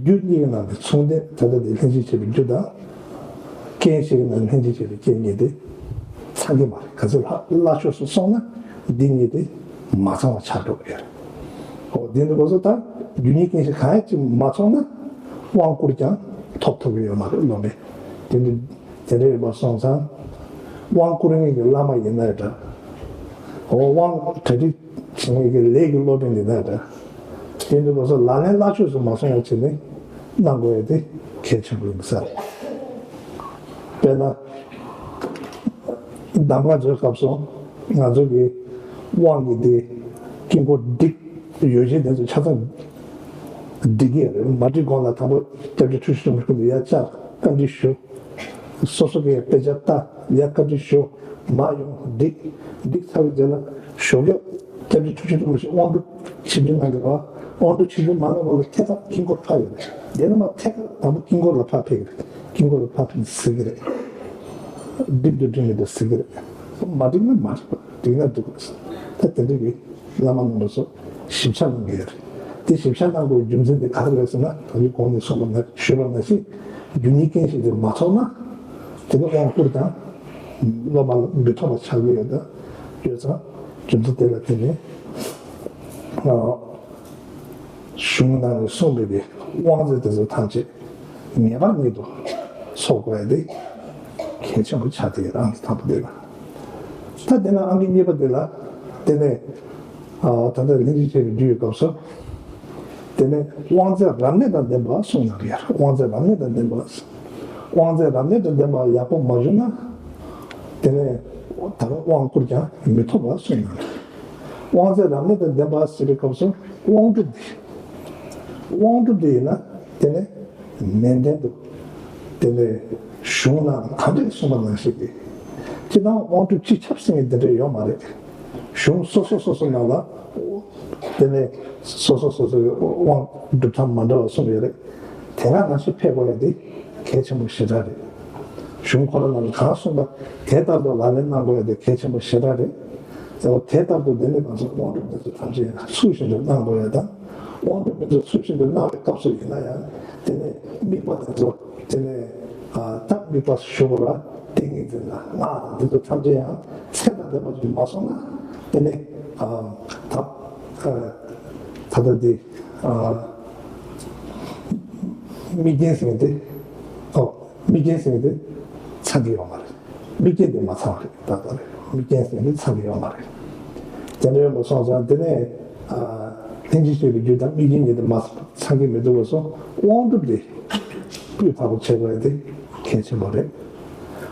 རྒྱུ་གཉིས་ཀྱི་ནང་ནས་མཚུངས་ལྡན། ད་ལྟ་དེ་ལྷན་ཅིག་བྱེད་པའི་རྒྱུ་དང་། རྐྱེན་ཞིག་གི་ནང་ལྷན་ཅིག་བྱེད་པའི་རྐྱེན་གཉིས་དེ་ཚང་གི་མ་རེད། ག་ཚོད་ལྷ་ལྷ་ཕྱོགས་སུ་སོང་ན་འདི་གཉིས་དེ་མ་ཚང་བ་ཆགས་འགྲོ་གི་ཡོད་རེད། འོ་དེ་འདི་སྐབས་སུ་ད་རྒྱུ་གཉིས་རྐྱེན་བཞི་གང་ཡང་ཅིག་མ་ཚང་ན་དབང་བསྐུར་ཀྱང་ཐོབ་ཐུབ་ཀྱི་ཡོད་མ་རེད། སློབ་མས་དེ་འདི་དེ་འདྲ་ཡིན་པ་སོང་ཙང་། དབང་བསྐུར་མཁན་གྱི་བླ་མ་ཡིན་ན་འདྲ། འོ་དབང་གྲ་སྒྲིག་བྱེད་མཁན་གྱི་ལས་ཀྱི་སློབ་དཔོན་ཡིན་ན་འདྲ། དེ་འདྲ་བ་སོགས་ལག་ལེན་སླ་ཆོས་སུ་མ་སོང་བ་བྱས་ནས་གནང་དགོས་ཡ་དེ་གལ་ཆེན་པོ་ཡིན་ས་རེད། དཔེར་ན། གདམས་ངག་མཛོད་སྐབས་སུ་ང་ཚོ་གི་དབང་གི་དེ་དཀྱིལ་འཁོར་སྒྲིག་ཡོ་བྱད་དེ་ཚོ་ཆ་ཚང་ འགྲིག་གི་རེད། མ་འགྲིག་གོང་ལ་དང་པོ་སྐྱབས་རྗེ་འཁྲུལ་ཞིག་སྟོན་པའི་སྐུ་མདུན་ཡར་བཅར་བཀའ་འདྲི་ཞུ། སོ་སོ་གི་དཔེ་ཆ་ལྟ། ཡར་བཀའ་འདྲི་ཞུ། མར་ཡོང་འགྲིག་འགྲིག་ཚར་བའི་རྗེས་ལ་ཞོགས་ཀས་སྐྱབས་རྗེ་འཁྲུལ་ཞིག་སྟོན་པ་ཞིག་དབང་སྒྲུབ་ཆིབས་བསྒྱུར་གནང་གི་རེད་བ། དབང་སྒྲུབ་ཆིབས་བསྒྱུར་མ་གནང་བར་ལ་ཐད་ཀར་དཀྱིལ་འཁོར་ཕར་ཡོད་རེད། དེ་ནས་མར་ཐད་ཀར་དང་པོ་དཀྱིལ་འཁོར་ལ་ཕར་ཕེབས་ཀྱི་རེད། དཀྱིལ་འཁོར་ལ་ཕར་ཕེབས་ཟེར་གྱི་རེད། འགྲིག་འདུག་འགྲིག་མི་འདུག་ཟེར་གྱི་རེད། མ་འགྲིག་ན་མ་འགྲིག་པ། འགྲིག་ན་འགྲིག་པ་ཟེར། ད་དེ་འདྲ་གི་བླ་མ་རྣམ་པ་ཚོ་ཞིབ་ཆ་གནང་གི་ཡོད་རེད། དེ་ཞིབ་ཆ་གནང་དགོས་རྒྱུ་མཚན་དེ་ག་རེ་རེད་ཟེར་ན། ད་ནི་གོང་ནས་གསུངས་པ་ནང་ཞུས་པ་ནང་བཞིན་རྒྱུ་གཉིས་རྐྱེན་བཞི་དེ་མ་ཚོགས་ན། དེ་ནི་དབང་བསྐུར་དང་སློབ་མ་ལ་མི་ཐོབ་པ་ཆགས་ཀྱི་ཡོད། ད་ཡོད་ཙང་རྒྱུ་མཚན་དེ་ལ་བརྟེན་ནས། གཞུང་ནང་ནས་གསུངས་པའི་དབང་རྫས་དེ་ཚོ་ཐམས་ཅད་ངེས་པར་ཉིད་དུ་ཚོགས་དགོས་ཡ་དེ་གལ་ཆེན་པོ་ཆགས་ཏེ། ཨང་ཀི་དང་པོ་དེ་ལ། ད་དེ་ནས་ཨང་ཀི་གཉིས་པ་དེ་ལ། དེ་ནས་ཨ་ད་ལྟ་ལྷན་ཅིག་བྱས་པའི་རྒྱུ་ཡི་སྐབས་སུ། དེ་ནས་དབང་རྫས་རབ་གནས་དང་ལྡན་པ་གསུངས་གནང་གི་ཡོད། དབང་རྫས་རབ་གནས་དང་ལྡན་པ། དབང་རྫས་རབ་གནས་དང་ལྡན་པ་ཡག་པོ་མ་བྱུང་ན། དེ་ནས་ད་རུང་དབང་བསྐུར་ཀྱང་མི་ཐོབ་པ་གསུངས་གནང་གི་ཡོད། དབང་རྫས་རབ་གནས་དང་ལྡན་པ་ཟེར་བའི་སྐབས་སུ་དབང་སྒྲུབ་དེ། དབང་སྒྲུབ་དེ་ཡིན་ན་དེ་ནས་ནན་ཏན་དུ། དེ་ནས་གཞུང་ནང་ག་འདྲས་གསུངས་པ་ནང་བཞིན་གྱི། སྤྱིར་བཏང་དབང་སྒྲུབ་སྤྱི་ཁྱབ་ཟེར་མཁན་དེ་འདྲ་ཡོད་མ་རེད། གཞུང་སོ་སོ་སོ་སོ་ནང་ལ། དེ་ནས་སོ་སོ་སོ་སོའི་དབང་སྒྲུབ་ཐབས་མ་འདྲ་བ་གསུངས་ཡོད་རེད། དེ་སྔ་ནང་བཞིན་ཕེབས་དགོས་ཡ་དེ་གལ་ཆེན་པོ་ཞེ་དྲག་རེད། གཞུང་ཁོ་རང་ནང་ལ་གང་གསུངས་པ་དེ་ལྟར་དུ་ལག་ལེན་གནང་དགོས་ཡ་དེ་གལ་ཆེན་པོ་ཞེ་དྲག་རེད། དེ་ལྟར་དུ་དེ་ནས་ང་ཚོ་དབང་སྒྲུབ་དེ་ཚོ་ཐམས་ཅད་ཚུལ་བཞིན་དུ་གནང་དགོས་ཡ་དང་། དབང་སྒྲུབ་དེ་ཚོ་ཚུལ་བཞིན་དུ་གནང་བའི་སྐབས་སུ་ཡིན་ན་ཡང་། དེ་ནས་དམིགས་པ་དེ་ཚོ། དེ་ནས་ཨ་ད་དམིགས་པ་ཞུ་བ་ལ་ཏིང་ངེ་འཛིན་དང་སྔགས་དང་འདི་ཚོ་ཐམས་ཅད་ཡང་ཚད་དང་ལྡན་པ་ཅིག་མ་སོང་ན། དེ་ནས་ཨ་ད་ཨ་ད་ལྟ་འདི་ཨ་དམིགས་རྐྱེན་ཟེར་མཁན་དེ། ཨོ། དམིགས་རྐྱེན་ཟེར་མཁན་དེ་ཚང་གི་ཡོད་མ་རེད། དམིགས་རྐྱེན་དེ་མ་ཚང་བ་རེད། ད་ལྟ་རེད། དམིགས་རྐྱེན་ཟེར་མཁན་དེ་ཚང་གི་ཡོད་མ་རེད། དེ་འདྲ་ཡོད་པ་སོང་ཙང་དེ་ནས་ཨ་ལྷན་ཅིག་བྱས་པའི་རྒྱུ་དང་དམིགས་རྐྱེན་གཉིས་དེ་མ་ཚང་གི་མི་འདུག་པ་སོང་། དབང་སྒྲུབ་དེ་སྤུས་དག་པོ་བྱེད་དགོས་ཡ་དེ་གལ་ཆེན་པོ་རེད།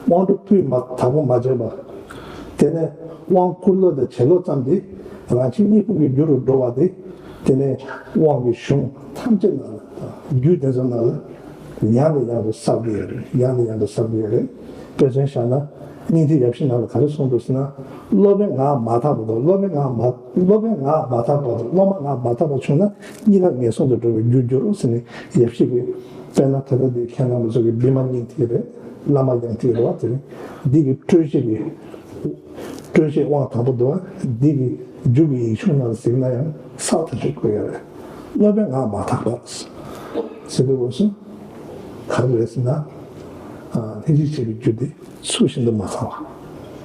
དབང་སྒྲུབ་སྤུས་མ་དག་པོ་མ་བྱས་པ། དེ་ནས་དབང་བསྐུར་ལོ་དང་བྱེད་ལོ་ཙམ་དེ་རང་བཞིན་གཉིས་པོ་གི་རྒྱུ་རུ་འགྲོ་བ་དེ། དེ་ནས་དབང་གི་གཞུང་ཐམས་ཅད་ནང་ལ། རྒྱུད་དེ་ཚོ་ནང་ལ་ཡང་ནས་ཡང་དུ་གསལ་གྱི་ཡོད་རེད། ཡང་ནས་ཡང་དུ་གསལ་གྱི་ཡོད་རེད། དཔེ་མཚོན་བཞག་ན་སྙིང་ཐིག་ཡབ་གཞིས་ནང་ལ་ག་རེ་གསུངས་འདུག་ཟེར་ན། སློབ་པའི་ངག་མ་དག་པ་དང་། སློབ་པའི་ངག་མ། སློབ་པའི་ངག་མ་དག་པ་དང་སློབ་མ་ངག་མ་དག་པ་བྱུང་ན་གཉིས་ཀ་ངན་སོང་དུ་འགྲོ་བའི་རྒྱུར་འགྱུར་རོ་ཟེར་ནས་ཡབ་གཞིས་ཀྱི། དཔེར་ན་ད་ལྟ་འདི་ཁྱེད་རྣམ་པ་ཚོ་གི་བི་མ་སྙིང་ཐིག་རེད། བླ་མ་སྙིང་ཐིག་རེད་བ། དེ་རིང་འདི་གི་སྤྲོས་བཅས་ཀྱི། སྤྲོས་བཅས་དབང་དང་པོ་འདུག་བ། འདི་གི་མཇུག་གི་ཡིག་ཆུང་ནང་གཟིགས་ན་ཡང་གསལ་དུ་འགྲིག་གི་ཡོད་རེད། སློབ་པའི་ངག་མ་དག་པ་ཟེར་དུས་སྐབས་སུ་ག་རེ་རེད་ཟེར་ན། ཨ་ལྷན་ཅིག་བྱས་པའི་རྒྱུ་དེ་ཚུལ་བཞིན་དུ་མ་ཚང་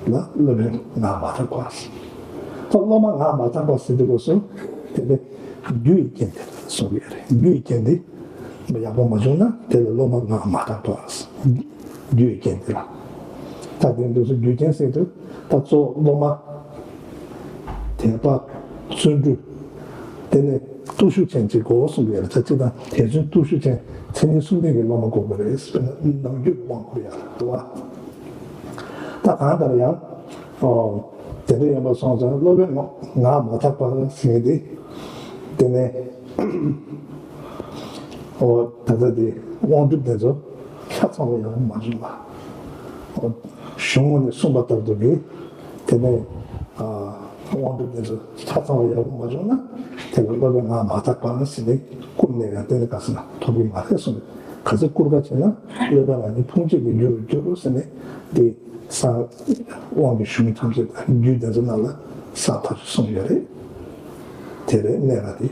བ་ལ་སློབ་པའི་ངག་མ་དག་པ། ད་སློབ་མ་ངག་མ་དག་པ་ཟེར་དུས་སྐབས་སུ་དེ་ནི་རྒྱུ་ཡི་རྐྱེན་དེ་གསུངས་ཡོད་རེད། རྒྱུ་ཡི་རྐྱེན་དེ་ཡག་པོ་མ་བྱུང་ན་དེ་ལ་སློབ་མ་ངག་མ་དག་པ། རྒྱུ་ཡི་རྐྱེན་དེ་ལ། ད་དེ་འདུག་སེ་རྒྱུ་རྐྱེན་ཟེར་དུས་ད་གཙོ་བོ་སློབ་མ། དད་པ། བརྩོན་འགྲུས། དེ་ནས་བརྟུལ་ཞུགས་ཅན་གཅིག་དགོས་གསུངས་པའི་ཡ་ད་ཅི་དང་དད་བརྩོན་བརྟུལ་ཞུགས་ཅན་མཚན་ཉིད་གསུམ་ལྡན་གྱི་སློབ་མ་དགོས་པ་རེད། དཔེར་ན་ནམ་རྒྱུན་དབང་བསྐུར་ཡ་འདུག་བ། ད་གང་ལྟར་ཡང་། ཨོ། དེ་འདྲ་ཡིན་པ་སོང་ཙང་སློབ་པའི་ངག་མ་དག་པ་ཟེར་དེ། དེ་ནས། ཨོ། ད་ལྟ་དེ་དབང་སྒྲུབ་དེ་ཚོ་ཆ་ཚང་བ་ཡང་མ་བྱུང་བ། ཨོ། གཞུང་ནས་གསུངས་པ་ལྟར་དུ་གི། དེ་ནས་ཨ་དབང་སྒྲུབ་དེ་ཚོ་ཆ་ཚང་བ་ཡག་པོ་མ་བྱུང་ན་དེ་ལ་སློབ་པའི་ངག་མ་དག་པ་ཟེར་ནས་བསྐུར་ནས་ཡང་དེ་ནས་ག་ཟེར་ན་ཐོབ་ཀྱི་མ་རེད་གསུངས། ག་ཚོད་བསྐུར་ག་བྱས་ན་སློབ་པ་ལ་ནི་ཕུང་བྱེད་ཀྱི་རྒྱུ་རུ་འགྱུར་རོ་ཟེར་ནས་དེ་གསང་དབང་གི་གཞུང་ཐམས་ཅད་དང་རྒྱུད་དེ་ཚོ་ནང་ལ་གསལ་ཐག་ཆོད་གསུངས་ཡོད་རེད། དེ་རེད་གནད་འགག་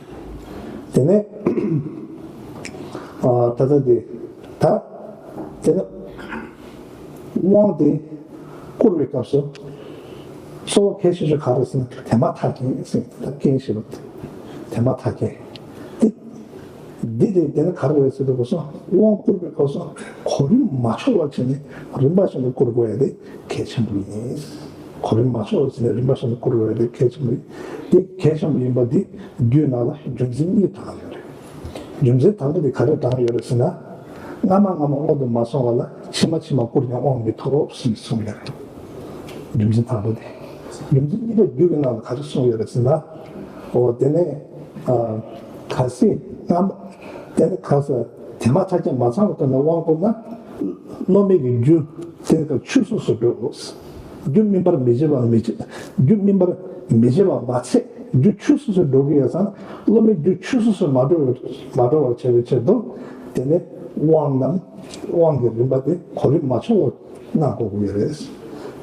དེ། དེ་ནས་ཨ་ད་ལྟ་དེ་ད་དེ་ནས། དབང་དེ་བསྐུར་བའི་སྐབས་སུ་གཙོ་བོ་གལ་ཆེ་ཤོས་ག་རེ་ཟེར་ན་དེ་མཐའ་རྐྱེན་ཟེར། ད་རྐྱེན་ཞེས་པ་དེ་མཐའ་རྐྱེན་དེ། འདི་དེ་དེ་ནི་ག་རེ་རེད་ཟེར་དུས་སྐབས་སུ་དབང་བསྐུར་བའི་སྐབས་སུ་གོ་རིམ་མ་འཆོལ་བར་བྱས་ནས་རིམ་པ་བཞིན་དུ་བསྐུར་དགོས་ཡ་དེ་གལ་ཆེན་པོ་ཡིན། གོ་རིམ་མ་འཆོལ་བར་བྱས་ནས་རིམ་པ་བཞིན་དུ་བསྐུར་དགོས་ཡ་དེ་གལ་ཆེན་པོ་ཡིན། དེ་གལ་ཆེན་པོ་ཡིན་པ་འདི་རྒྱུད་ནང་ལ་རྒྱུ་མཚན་གཉིས་དྲངས་ཡོད་རེད། རྒྱུ་མཚན་དང་པོ་དེ་ག་རེ་དྲངས་ཡོད་རེད་ཟེར་ན། སྔ་མ་སྔ་མ་དབང་དུ་མ་སོང་བ་ལ་ཕྱི་མ་ཕྱི་མ་བསྐུར་ཀྱང་དབང་མི་ཐོབ་ཟེར་གསུངས་ཡོད་རེད། རྒྱུ་མཚན་དང་པོ་དེ། རྒྱུ་མཚན་གཉིས་པ་རྒྱུད་ཀྱི་ནང་ལ་ག་རེ་གསུངས་ཡོད་རེད་ཟེར་ན། འོ་དེ་ནས་ཨ་གལ་སྲིད་སྔ་མ་ དེ་ནི་ག་ས་དེ་མ་ཐག་ཅིག་མ་ཚང་བ་ལྟར་ན་དབང་བསྐུར་ན། སློབ་མའི་གི་རྒྱུ་དེ་ནི་ཆུད་ཟོས་སུ་འགྲོ། རྒྱུ་སྨིན་པར་མི་བྱེད་པ་མི་བྱེད། རྒྱུ་སྨིན་པར་མི་བྱེད་པ་མ་ཚད་རྒྱུ་ཆུད་ཟོས་སུ་འགྲོ་གི་ཡོད་ཙང་། སློབ་མའི་རྒྱུ་ཆུད་ཟོས་སུ་མ་འགྲོ་བར་མ་འགྲོ་བར་བྱ་བའི་ཕྱིར་དུ། དེ་ནི་དབང་རྣམས་དབང་གི་རིམ་པ་དེ་གོ་རིམ་མ་འཆུག་པར་གནང་དགོས་ཀྱི་ཡོད་རེད།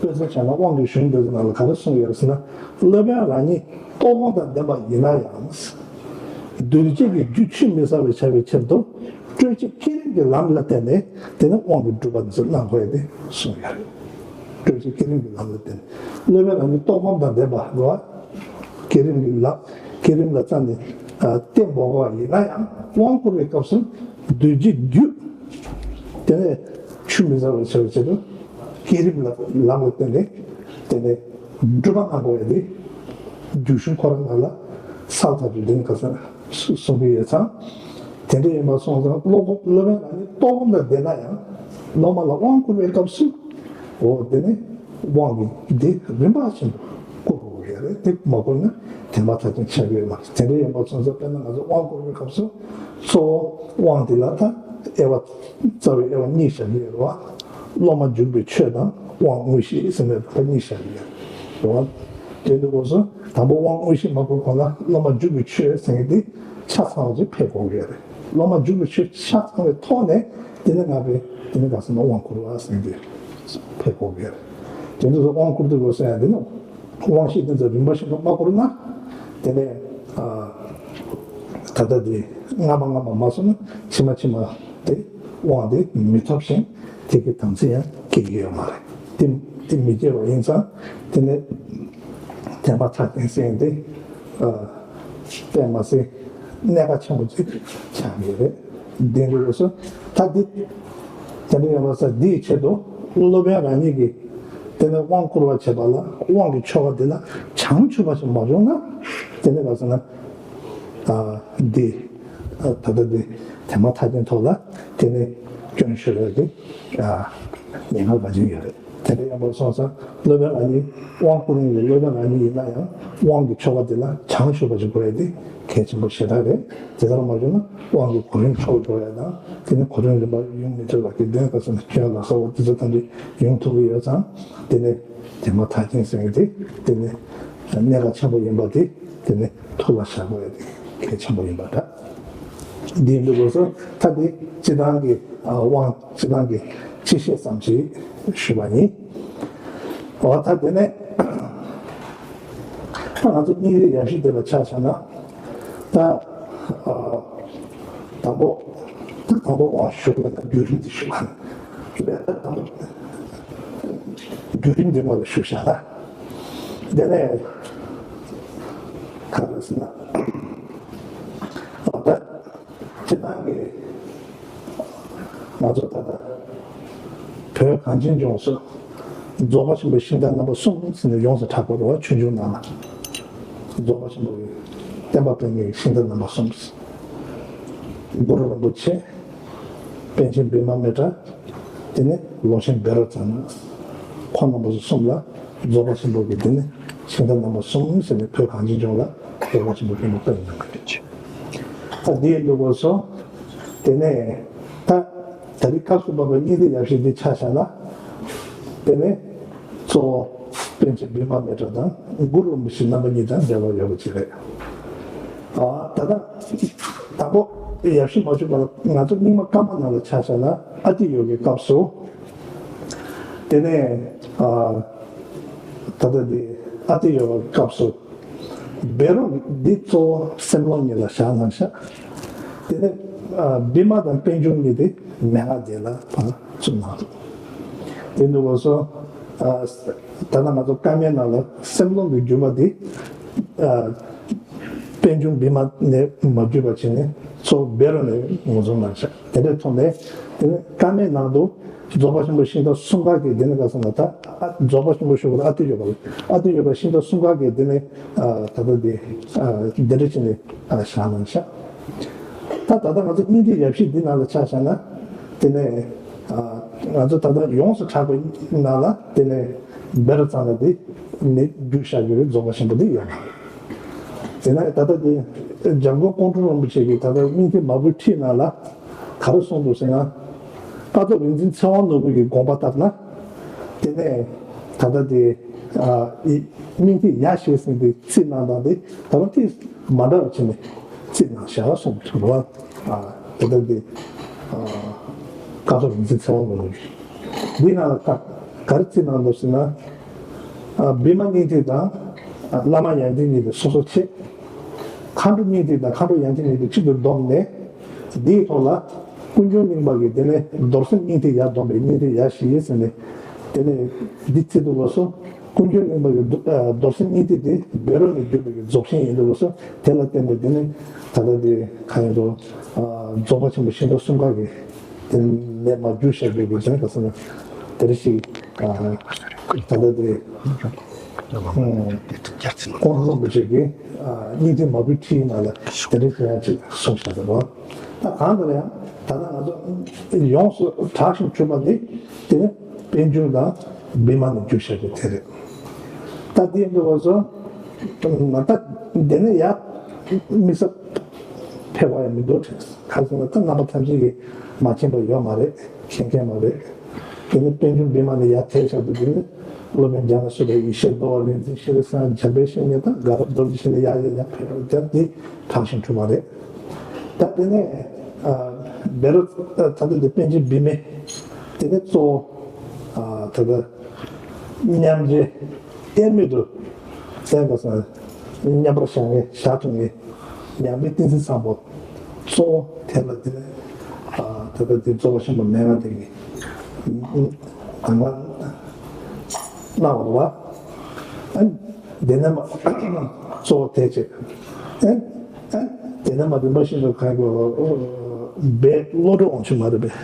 དཔེ་མཚོན་བྱས་ན་དབང་གི་གཞུང་འདི་ཚོ་ནང་ལ་ག་རེ་གསུངས་ཡོད་རེད་ཟེར་ན། སློབ་དཔོན་རང་ཉིད་རྟོགས་གོམས་དང་ལྡན་པ་ཡིན་ན་ཡང་། གདུལ་བྱའི་གི་རྒྱུ་ཆུད་མི་ཟ་བའི་བྱ་བའི་ཕྱིར་དུ། སྤྲོས་བཅས་བསྐྱེད་རིམ་གྱི་ལམ་ལ་བརྟེན་ནས་དེ་ནི་དབང་གི་སྒྲུབ་པ་འདི་ཚོ་གནང་དགོས་ཏེ་གསུངས་ཡོད་རེད། སྤྲོས་བཅས་བསྐྱེད་རིམ་གྱི་ལམ་ལ་བརྟེན་ནས། སློབ་དཔོན་རང་ཉིད་རྟོགས་གོམས་དང་ལྡན་པ་རེད་བ། བསྐྱེད་རིམ་གྱི་ལམ། བསྐྱེད་རིམ་ལ་རྩ་ནས་བརྟེན་དགོས་པ་ཡིན་ན་ཡང་། དབང་བསྐུར་བའི་སྐབས་སུ་གདུལ་བྱའི་རྒྱུ་དེ་ནི་ཆུད་མི་ཟ་བར་བྱ་བའི་ཕྱིར་དུ། བསྐྱེད་རིམ་ལ་ལམ་ལ་བརྟེན་ནས་དེ་ནས་སྒྲུབ་པ་གནང་དགོས་ཡ་དེ་རྒྱུད་གཞུང་ཁོ་རང་ནང་ལ་གསལ་ཐག་ཆོད་ལྡན་ག་ས་གསུང་གི་ཡོད་ཙང་། དེ་འདྲ་ཡིན་པ་སོང་ཙང་སློབ་སློབ་དཔོན་རང་ཉིད་རྟོགས་གོམས་དང་ལྡན་ན་ཡང་། སློབ་མ་ལ་དབང་བསྐུར་བའི་སྐབས་སུ། འོ་དེ་ནས་དབང་གི་འདི་རིམ་པ་བཞིན་དུ་བསྐུར་དགོས་ཀྱི་རེད། དེ་མ་བསྐུར་ན་དེ་མ་ཐག་ཅིག་ཆགས་ཀྱི་ཡོད་མ་རེད། དེ་འདྲ་ཡིན་པ་སོང་ཙང་། དཔེར་ན་ང་ཚོ་དབང་བསྐུར་བའི་སྐབས་སུ་གཙོ་བོ་དབང་དེ་ལ་ད་དབྱེ་བ། རྩ་བའི་དབྱེ་བ་གཉིས་བཞག་གི་ཡོད་རེད་བ། སློབ་མ་འཇུག་པའི་ཆོས་དང་དབང་དངོས་གཞི་ཟེར་ནས་ད་གཉིས་བཞག་གི་ཡོད་རེད་བ། དེ་འདྲ་སྐབས་སུ་དང་པོ་དབང་དངོས་གཞི་མ་བསྐུར་གོང་ལ་སློབ་མ་འཇུག་པའི་ཆོས་ཟེར་མཁན་དེ་ཆ་ཚང་བ་ཅིག་ཕེབས་དགོས་ཀྱི་ཡོད་རེད། སློབ་མ་འཇུག་པའི་ཆོས་ཆ་ཚང་བའི་ཐོག་ནས་དེ་ནས་ང་པའི་དེ་ནས་ག་ས་ན་དབང་བསྐུར་བ་ཟེར་མཁན་དེ་ཕེབས་དགོས་ཀྱི་ཡོད་རེད། དེ་འདྲ་སྐབས་སུ་དབང་བསྐུར་དུས་སྐབས་སུ་ཡང་དེ་ནི། དབང་ཤེས་དེ་ཚོ་རིམ་པ་བཞིན་དུ་མ་བསྐུར་ན། དེ་ནས་ཨ། ད་ལྟ་དེ་སྔ་མ་སྔ་མ་མ་སོང་ན་ཕྱི་མ་ཕྱི་མ་དེ་དབང་དེ་མི་ཐོབ་ཞིང་། དེ་གི་དམ་ཚིག་ཡང་སྐྱེ་གི་ཡོད་མ་རེད། དེ་དེ་མི་སྐྱེ་བ་ཡིན་ཙང་། དེ་ནས་དེ་མ་ཐག་ཅིག་ཟེར་དེ་ཨ། དཔེ་མ་སྲིད་གནད་འགག་ཆེན་པོ་ཅིག་ཆགས་ཡོད་རེད། དེ་འདྲ་སྐབས་སུ་ད་འདི། དེ་འདྲ་ཡོང་བ་ས་འདིའི་ཆེད་དུ་སློབ་དཔོན་རང་ཉིད་ཀྱིས་དེ་ནས་དབང་བསྐུར་བ་བྱེད་པ་ལ། དབང་གི་ཆོ་ག་འདི་ལ་བྱང་ཆུབ་པ་ཞིག་མ་བྱུང་ན། དེ་ནས་ག་ས་ན་ཨ། འདི་ཨ། ད་ལྟ་འདི་དེ་མ་ཐག་ཅིག་ཐོག་ལ་དེ་ནས་སྐྱོན་ཤོར་བའི་གི་ཨ། ཉེན་ཁ་ག་ཅིག་ཡོད་རེད། དེ་འདྲ་ཡིན་པ་སོང་ཙང་སློབ་དཔོན་རང་ཉིད། དབང་བསྐུར་མཁན་གྱི་སློབ་དཔོན་རང་ཉིད་ཡིན་ན་ཡང་། དབང་གི་ཆོ་ག་འདི་ལ་བྱང་ཆུབ་པ་ཞིག་དགོས་ཡ་དེ་གལ་ཆེན་པོ་ཞེ་དྲག་རེད། དེ་ལྟར་མ་བྱུང་ན་དབང་གི་གོ་རིམ་འཆུག་འགྲོ་ཡ་དང་། དེ་ནས་གོ་རིམ་རིམ་པ་ཡོང་མི་ཐུབ་པ། དགེ་འདུན་ག་ས་ན་སྐྱོན་ལ་སོགས་པ་དེ་ཚོ་ཐམས་ཅད་ཡོང་ཐུབ་ཀྱི་ཡོད་ཙང་། དེ་ནས་དེ་མ་ཐག་ཅིག་ཟེར་མཁན་དེ་དེ་ནས་གནད་འགག་ཆེན་པོ་ཡིན་པ་དེ་དེ་ནས་ཐུགས་ལ་བཞག་དགོས་ཡ་དེ་གལ་ཆེན་པོ་ཡིན་པ་འདྲ། འདི་ཡིན་དུས་སྐབས་སུ་ད་དེ་སྤྱིར་བཏང་གི་ཨ། དབང་། སྤྱིར་བཏང་གི་སྤྱི་བཤད་ཙམ་ཞིག་ཞུས་པ་ཡིན། འོ་ད་དེ་ནས་ད་ང་ཚོ་སྙིང་རྗེ་ཡབ་གཞིས་འདི་ལ་ཆ་བཞག་ན། ད་ཨ། དང་པོ་ད་དང་པོ་དབང་ཞུ་བ་ད་བརྒྱུད་རིམ་འདི་ཞུ་བ་ལས། ད་དང་པོ་བརྒྱུད་རིམ་འདི་མ་ལ་ཞུ་བཞག་ན། དེ་ནས་ག་རེ་ཟེར་ན། འོ་ད། སྤྱིར་བཏང་གི་ང་ཚོ་ད་ལྟ་བོད་གངས་ཅན་ལྗོངས་སུ་རྫོགས་པ་ཆེན་པོའི་ཤིང་རྟ་རྣམ་པ་གསུམ་ཟེར་ནས་ཡོངས་སུ་གྲགས་པ་རེད་བ། ཆོས་འབྱུང་ནང་ལ། རྫོགས་པ་ཆེན་པོ་གི་བསྟན་པ་སྤེལ་མཁན་གྱི་ཤིང་རྟ་རྣམ་པ་གསུམ། གུ་རུ་རིན་པོ་ཆེ། པཎ་ཆེན་བི་མ་མི་ཏྲ། དེ་ནས་ལོ་ཆེན་བཻ་རོ་ཙ་ན། ཁོང་རྣམ་པ་ཚོ་གསུམ་ལ་རྫོགས་པ་ཆེན་པོ་གི་དེ་ནས་ཤིང་རྟ་རྣམ་པ་གསུམ་ཟེར་ནས་བོད་གངས་ཅན་ལྗོངས་ལ་རྫོགས་པ་ཆེན་པོ་བསྟན་པ་སྤེལ་གནང་གི་རེད། ད་འདི་ཡིན་དུས་སྐབས་སུ། དེ་ནས་ད་ད་རེས་སྐབས་སུ་བབས་པའི་སྙིང་རྗེ་ཡབ་གཞིས་འདི་ཆ་བཞག་ན། དེ་ནས་གཙོ་བོ་པཎ་ཆེན་བི་མ་མི་ཏྲ་དང་གུ་རུ་རིན་པོ་ཆེ་རྣམ་པ་གཉིས་དང་འབྲེལ་བ་ཡོད་པ་ཅིག་རེད། ཨ། ད་ལྟ་དང་པོ་ཡབ་གཞིས་མ་བྱོན་པ་ལ་ང་ཚོ་རྙིང་མ་བཀའ་མ་ནང་ལ་ཆ་བཞག་ན། ཨ་ཏི་ཡོ་གའི་སྐབས་སུ། དེ་ནས་ཨ། ད་ལྟ་འདི་ཨ་ཏི་ཡོ་གའི་སྐབས་སུ་བཻ་རོ་འདི་གཙོ་བོ་སེམས་ཀློང་གཉིས་ལ་བཞག་གནང་ཤག་དེ་ནས་ཨ། བི་མ་དང་པཎ་ཆུང་གཉིས་དེ་མན་ངག་སྡེ་ལ་ཕར་བཙུགས་གནང་འདུག་དེ་འདུག་གོ་སོ། ཨ། ད་ལྟ་ང་ཚོ་བཀའ་མའི་ནང་ལ་སེམས་ཀློང་གི་བརྒྱུད་པ་འདི། ཨ། པཎ་ཆུང་བི་མ་ནས་མ་བརྒྱུད་པ་བྱས་ནས་གཙོ་བོ་བཻ་རོ་ནས་ངོས་འཛིན་གནང་ཤག་དེ་འདྲའི་ཐོག་ནས་དེ་ནས་བཀའ་མའི་ནང་དུ་རྫོགས་པ་ཆེན་པོ་ཤིང་རྟ་གསུམ་ཀ་གི་དེ་ནས་ག་ས་ན་ད། ཨ། རྫོགས་པ་ཆེན་པོ་ཞུ་བ་ལ་ཨ་ཏི་ཡོ་ག་ལ། ཨ་ཏི་ཡོ་ག་ཤིང་རྟ་གསུམ་ཀ་གི་དེ་ནས། ཨ། ད་ལྟ་དེ། ཨ། འདི་འདྲ་བྱས་ནས། ཨ། བཞག་གནང་ཤག་ད་ད་ལྟ་ང་ཚོ་སྙིང་རྗེ་ཡབ་གཞིས་འདི་ནང་ལ་ཆ་བཞག་ན། དེ་ནས། ཨ། ང་ཚོ་ད་ལྟ་ཡོངས་སུ་གྲགས་པའི་ནང་ལ་དེ་ནས་བཻ་རོ་ཙ་ན་དེ་ནས་བརྒྱུད་བཞག་རྒྱུ་རེད། རྫོགས་པ་ཆེན་པོ་འདི་ཡོད་མ་རེད། དེ་ནས་ད་ལྟ་དེ་ འཇམ་མགོན་ཀོང་སྤྲུལ་རིན་པོ་ཆེ་གིས་ད་ལྟ་སྙིང་ཐིག་མ་བུའི་ཁྲིད་ནང་ལ་ག་རེ་གསུངས་འདུག་ཟེར་ན། ཀཿཐོག་རིག་འཛིན་ཚེ་དབང་ནོར་བུ་གི་དགོངས་པ་ལྟར་ན། དེ་ནས་ད་ལྟ་དེ་ཨ་ཡི་སྙིང་ཐིག་ཡ་ཞེས་ཟེར་དེ་རྩིས་གནང་སྟངས་དེ་ད་རུང་ཏིས་མ་འདྲ་བ་བྱས་ནས་རྩིས་གནང་བཞག་གསུངས་འདུག་བ། ཨ་དེ་ལྟར་དེ་ཨ་ཀཿཐོག་རིག་འཛིན་ཚེ་དབང་ནོར་བུ་གིས་འདི་ནང་ལ་ད་ག་རེ་རྩིས་གནང་འདུག་ཟེར་ན། ཨ་བི་མ་སྙིང་ཐིག་དང་ཨ་བླ་མ་ཡོན་ཏན་གཉིས་དེ་སོ་སོ་ཕྱེ། མཁའ་འགྲོ་སྙིང་ཐིག་དང་མཁའ་འགྲོ་ཡོན་ཏན་གཉིས་དེ་གཅིག་ཏུ་བསྡོམས་ནས། འདིའི་ཐོག་ལ་ཀུན་འབྱུང་གླིང་པ་གིས་དེ་ནས་རྡོར་སེམས་སྙིང་ཐིག་ཡར་བསྡོམས་པའི་སྙིང་ཐིག་ཡ་བཞི་ཟེར་ནས། དེ་ནས་འདི་བརྩི་འདུག་ལགས་སོ། ཀུན་འབྱུང་གླིང་པ་གི་རྡོ་ཨ་རྡོར་སེམས་སྙིང་ཐིག་དེ་བཻ་རོ་ནས་བརྒྱུད་པའི་རྫོགས་ཆེན་ཡིན་འདུག་ལགས་སོ། དེ་ལ་བརྟེན་ནས་དེ་ནས་ད་ལྟ་དེ་གང་ཡིན་འགྲོ། ཨ་རྫོགས་པ་ཆེན་པོ་ཤིང་རྟ་གསུམ་ཀ་གི་དེ་ནས་མར་བརྒྱུད་བཞག་པའི་གི་དོན་ག་ས་ན་དེ་རེ་ཞིག་ཨ་ད་ལྟ་དེ་ཀོང་སྤྲུལ་རིན་པོ་ཆེ་གི་ཨ་སྙིང་ཐིག་མ་བུའི་ཁྲིད་ནང་ལ་དེ་རེ་ཞིག་ཡང་ཅིག་གསུངས་བཞག་འདུག་ལགས། ད་གང་ལྟར་ཡང་ད་ལྟ་ང་ཚོ་ཡོངས་སུ་གྲགས་ཤིང་གྲུབ་པ་འདི་དེ་ནི་པཎ་ཆེན་དང་བི་མ་ནས་བརྒྱུད་བཞག་པའི་དེ་རེད། ད་འདི་འདྲ་བ་ཚོ་ད་དེ་ནས་ཡར་དམིགས་བསལ་ཕལ་བ་ཡང་མི་འདུག་དྲན། ག་རེ་ཟེར་ན་ད་རྣམ་པ་ཐམས་ཅད་ཀྱིས་མ་མཁྱེན་པ་ཡོད་མ་རེད། མཁྱེན་མཁན་མ་རེད། དེ་ནི་པཎ་ཆེན་བི་མ་ནས་ཡར་ཐལ་བཞག་འདུག་དེ་ནི་སློབ་དཔོན་རྒྱ་མཚོ་ལ་ཡེ་ཤེས་རྡོ་རྗེ་རིག་འཛིན་ཤེས་རབ་སངས་རྒྱས་འཇམ་དཔལ་བཤེས་གཉེན་དང་དགའ་རབ་རྡོ་རྗེ་ཞེས་ནས་ཡར་ཡར་ཡར་ཕེབས་པ་དེ་གྲགས་ཤིང་གྲུབ་པ་རེད། ད་དེ་ནས་ཨ་བཻ་རོ་ད་ལྟ་དེ་པཎ་ཆེན་བི་མ་དེ་ནས་གཙོ་བོ་ཨ་ད་ལྟ་མཉམ་རྗེས་དབྱེར་མེད་དུ་བཙན་པ་སང་མཉམ་པར་བཞག་ནས་བཞག་ཐུབ་ནས་ཉང་པའི་ཏིང་འཛིན་བཟང་པོ་གཙོ་བོ་དེ་ལ་དེ་ནས་ཨ་ད་ལྟ་དེ་རྫོགས་པ་ཆེན་པོ་མན་ངག་དེ་གི་གང་ག་གནང་བ་རེད་བ། ཨ་དེ་ནས་མ་གཙོ་བོ་དེ་བྱེད། ཨ་ཨ་དེ་ནས་མ་རིམ་པ་བཞིན་དུ་གང་གི་བའི་བློ་གྲོས་དབང་ཕྱུག་མ་རེད་པས།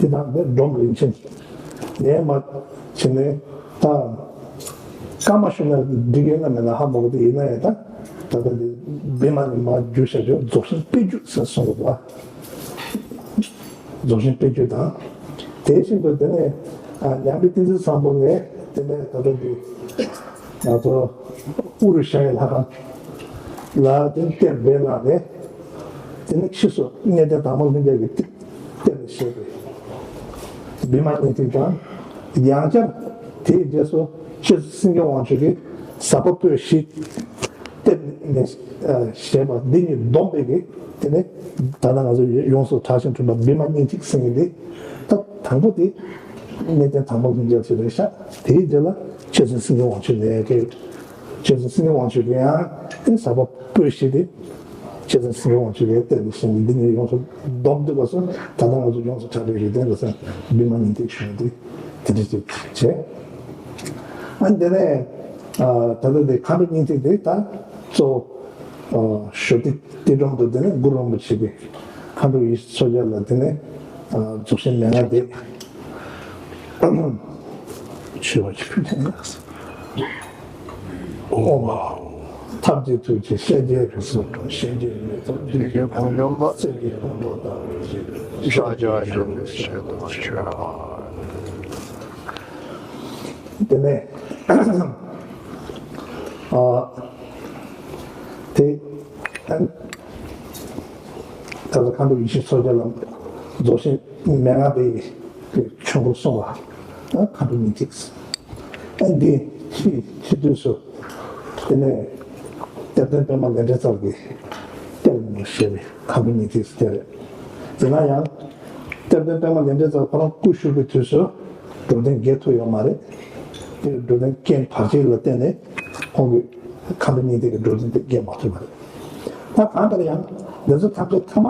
དེ་དང་དེ་སྒྲོམ་རིན་ཆེན་ནས་མ་བྱེད་ནས་ད། སྐར་མ་ཤོར་ན་འགྲིག་གི་ཡོད་ན་མེད་ན་ཧ་མ་གོ། དེ་ཡིན་ན་ཡང་ད་ད་ལྟ་འདི་བི་མ་ནས་མར་བརྒྱུད་བྱ་རྒྱུ་རྫོགས་ཆེན་དཔེ་བརྒྱུད་ཟེར་གསུངས་འདུག་བ། རྫོགས་ཆེན་དཔེ་བརྒྱུད་དང་། དེ་བཞིན་དུ་དེ་ནས་ཨ་ཉང་པའི་ཏིང་འཛིན་བཟང་པོ་ནས་དེ་ནས་ད་ལྟ་འདི་ང་ཚོ་ཨུ་རུ་ཤ་ཡི་ལྷ་ཁང་ལ་དེ་གཏེར་སྦས་གནང་ནས་དེ་ནས་ཕྱིས་སུ་གནས་བརྟན་དྭགས་པོ་ལྷུན་རྒྱལ་གྱིས་གཏེར་གཏེར་ནས་བཞེས་པའི་བི་མ་སྙིང་ཐིག་དང་། ཡང་བསྐྱར་དེའི་རྗེས་སུ་སྤྱོད་འཛིན་སེང་གེ་དབང་ཕྱུག་གིས་ཟབ་པ་པོད་བཞི་གཏེར་ནས་བཞེས་པ་འདི་གཉིས་བསྡོམས་པའི་གི་དེ་ནས་ད་ལྟ་ང་ཚོ་ཡོངས་སུ་གྲགས་ཤིང་གྲུབ་པ་བི་མ་སྙིང་ཐིག་ཟེར་མཁན་འདི་ད་དང་པོ་དེ་གནས་བརྟན་དྭགས་པོ་ལྷུན་རྒྱལ་ཞིག་རེད་ཤག་དེའི་རྗེས་ལ་སྤྱོད་འཛིན་སེང་གེ་དབང་ཕྱུག་ནས་གི་སྤྱོད་འཛིན་སེང་གེ་དབང་ཕྱུག་གིས་ཡང་ཟབ་པ་པོད་བཞི་དེ། སྤྱོད་འཛིན་སེང་གེ་དབང་ཕྱུག་གིས་གཏེར་ནས་བཞེས་ནས་འདི་ནས་ཡོངས་སུ་བསྡོམས་འདུག་པ་སོགས་ད་ལྟ་ང་ཚོ་ཡོངས་སུ་གྲགས་པའི་རིགས་ལྡན་གྱི་སེང་བི་མ་སྙིང་ཐིག་ཞུ་ནས་དེ་འདྲ་ཅིག་བྱས། ཨ་འདི་ནས་ཨ་ད་ལྟ་འདི་མཁའ་འགྲོ་སྙིང་ཐིག་དེ་ད་གཙོ་བོ་ཨ་ཞོ་ཏི་ཏི་སྒྲོམ་དུ་དེ་ནས་གུ་རུ་རིན་པོ་ཆེ་གི་མཁའ་འགྲོ་ཡེ་ཤེས་མཚོ་རྒྱལ་ལ་དེ་ནས་ཨ་རྫོགས་ཆེན་མན་ངག་དེ་མཆོད་པ་ཅིག་ཕུལ་ནས། ཨོཾ། ཐབས་མཁས་ཐུགས་རྗེ་སྲས་བརྒྱད་རིགས་གསུམ་སྒྲོམ། སྲས་བརྒྱད་མེ་ཏོག་བདུད་ཀྱི་དཔུང་འཇོམས་པ། གསེར་གྱི་ཕུང་པོ་ལྟ་བུར་བཞད་པའི་ཕྱག་རྒྱ་ཆེན་པོའི་ཞལ་དུ་མཆོད་པ། དེ་ནས་ཨ་དེ་ད་ལྟ་མཁའ་འགྲོ་ཡེ་ཤེས་མཚོ་རྒྱལ་ལ་རྫོགས་ཆེན་མན་ངག་དེ་ཆོས་འཁོར་གསུངས་པ་མཁའ་འགྲོ་སྙིང་ཐིག་ཨ་འདི་ཕྱི་ཕྱི་དུས་སུ་དེ་ནས་གཏེར་སྟོན་པད་མ་ལས་འབྲས་ཚལ་གྱི་གཏེར་ནས་བཞེས་པའི་མཁའ་འགྲོ་སྙིང་ཐིག་དེ་རེད། ཡིན་ན་ཡང་གཏེར་སྟོན་པད་མ་ལས་འབྲས་ཚལ་ཁོ་རང་སྐུ་བཞུགས་པའི་དུས་སུ་འགྲོ་དོན་རྒྱས་ཐུབ་ཡོད་མ་རེད། དེ་འགྲོ་དོན་རྐྱེན་བར་ཆད་ལ་བརྟེན་ནས་ཁོང་གི་མཁའ་འགྲོ་སྙིང་ཐིག་གི་འགྲོ་དོན་དེ་རྒྱས་མ་ཐུབ་པ་རེད། ད་གང་ལྟར་ཡང་འདི་ཚོ་ཐམས་ཅད་ཐ་མ་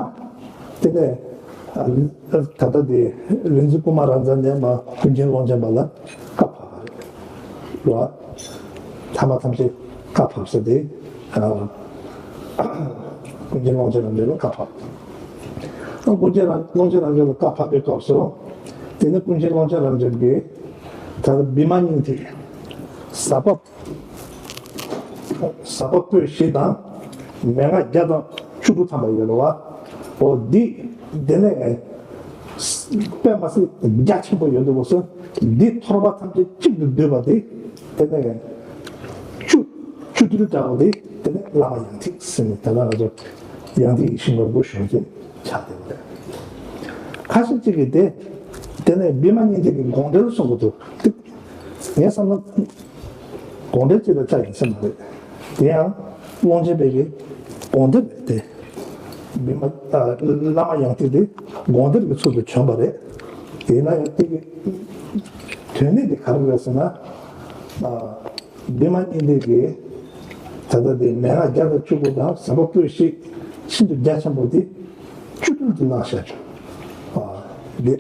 དེ་ནས་ད་ལྟ་དེ་རིག་འཛིན་ཀུ་མ་ར་ཛ་ནས་མར་ཀུན་མཁྱེན་ཀློང་ཆེན་པ་ལ་བཀའ་ཕབ་པ་རེད། རེད་བ། ཐ་མ་ཐམས་ཅད་བཀའ་ཕབ་ས་དེ་ཨ་ཀུན་མཁྱེན་ཀློང་ཆེན་རབ་འབྱམས་ལ་བཀའ་ཕབ། ཨ་ཀུན་མཁྱེན་རབ་ཀློང་ཆེན་རབ་འབྱམས་ལ་བཀའ་ཕབ་པའི་སྐབས་སུ་དེ་ནི་ཀུན་མཁྱེན་ཀློང་ཆེན་རབ་འབྱམས་ཀྱིས་ད་ལྟ་བི་མ་སྙིང་ཐིག་ཟབ་པ་ཟབ་པ་པོད་བཞི་དང་མན་ངག་བརྒྱ་དང་བཅུ་དྲུག་ཐམ་པ་ཡོད་རེད་བ། འོ་འདི་དེ་ནས་དཔེ་མ་སྲིད་རྒྱ་ཆེན་པོ་ཡོད་འདུག་པ་སོ། འདི་ཐོར་བ་ཐམས་ཅད་གཅིག་ཏུ་བསྡུས་པ་དེ་དེ་ནས་བཅུ་བཅུ་དྲུག་འདྲ་བོ་དེ་དེ་ནས་བླ་མ་ཡང་ཐིག་ཟེར་ནས་དེ་ལ་ང་ཚོ་ ཡང་ཏིག་ཡིད་བཞིན་ནོར་བུ་གཞོན་སྐྱེས་ཆགས་བསྡད་པ་རེད། ཁ་ཤས་ཅིག་གིས་དེ་དེ་ནས་བི་མ་སྙིང་ཐིག་གི་དགོངས་འགྲེལ་གསུང་གི་འདུག་ངས་བསམ་ན་དགོངས་འགྲེལ་ཅིག་ལ་ཆགས་ཡིན་ས་མ་རེད། དེ་ཡང་ཀློང་ཆེན་པའི་གི་དགོངས་འགྲེལ་རེད་དེ། བི་མ་ཨ་བླ་མ་ཡང་ཏིག་དེ་དགོངས་འགྲེལ་གྱི་ཚུལ་དུ་བྱོན་པ་རེད། དེས་ན་ཡང་དེ་གི་དོན་ནི་དེ་ག་རེ་རེད་ཟེར་ན། ཨ། བི་མ་སྙིང་ཐིག་གིས་ད་ལྟ་དེ་མན་ངག་བརྒྱ་དང་བཅུ་དགུ་དང་ཟབ་པ་པོད་བཞི་ཤིན་ཏུ་རྒྱ་ཆེན་པོ་དེ་བཅུ་བསྡུས་དུ་གནང་བཞག་བྱུང་། ཨ། དེ་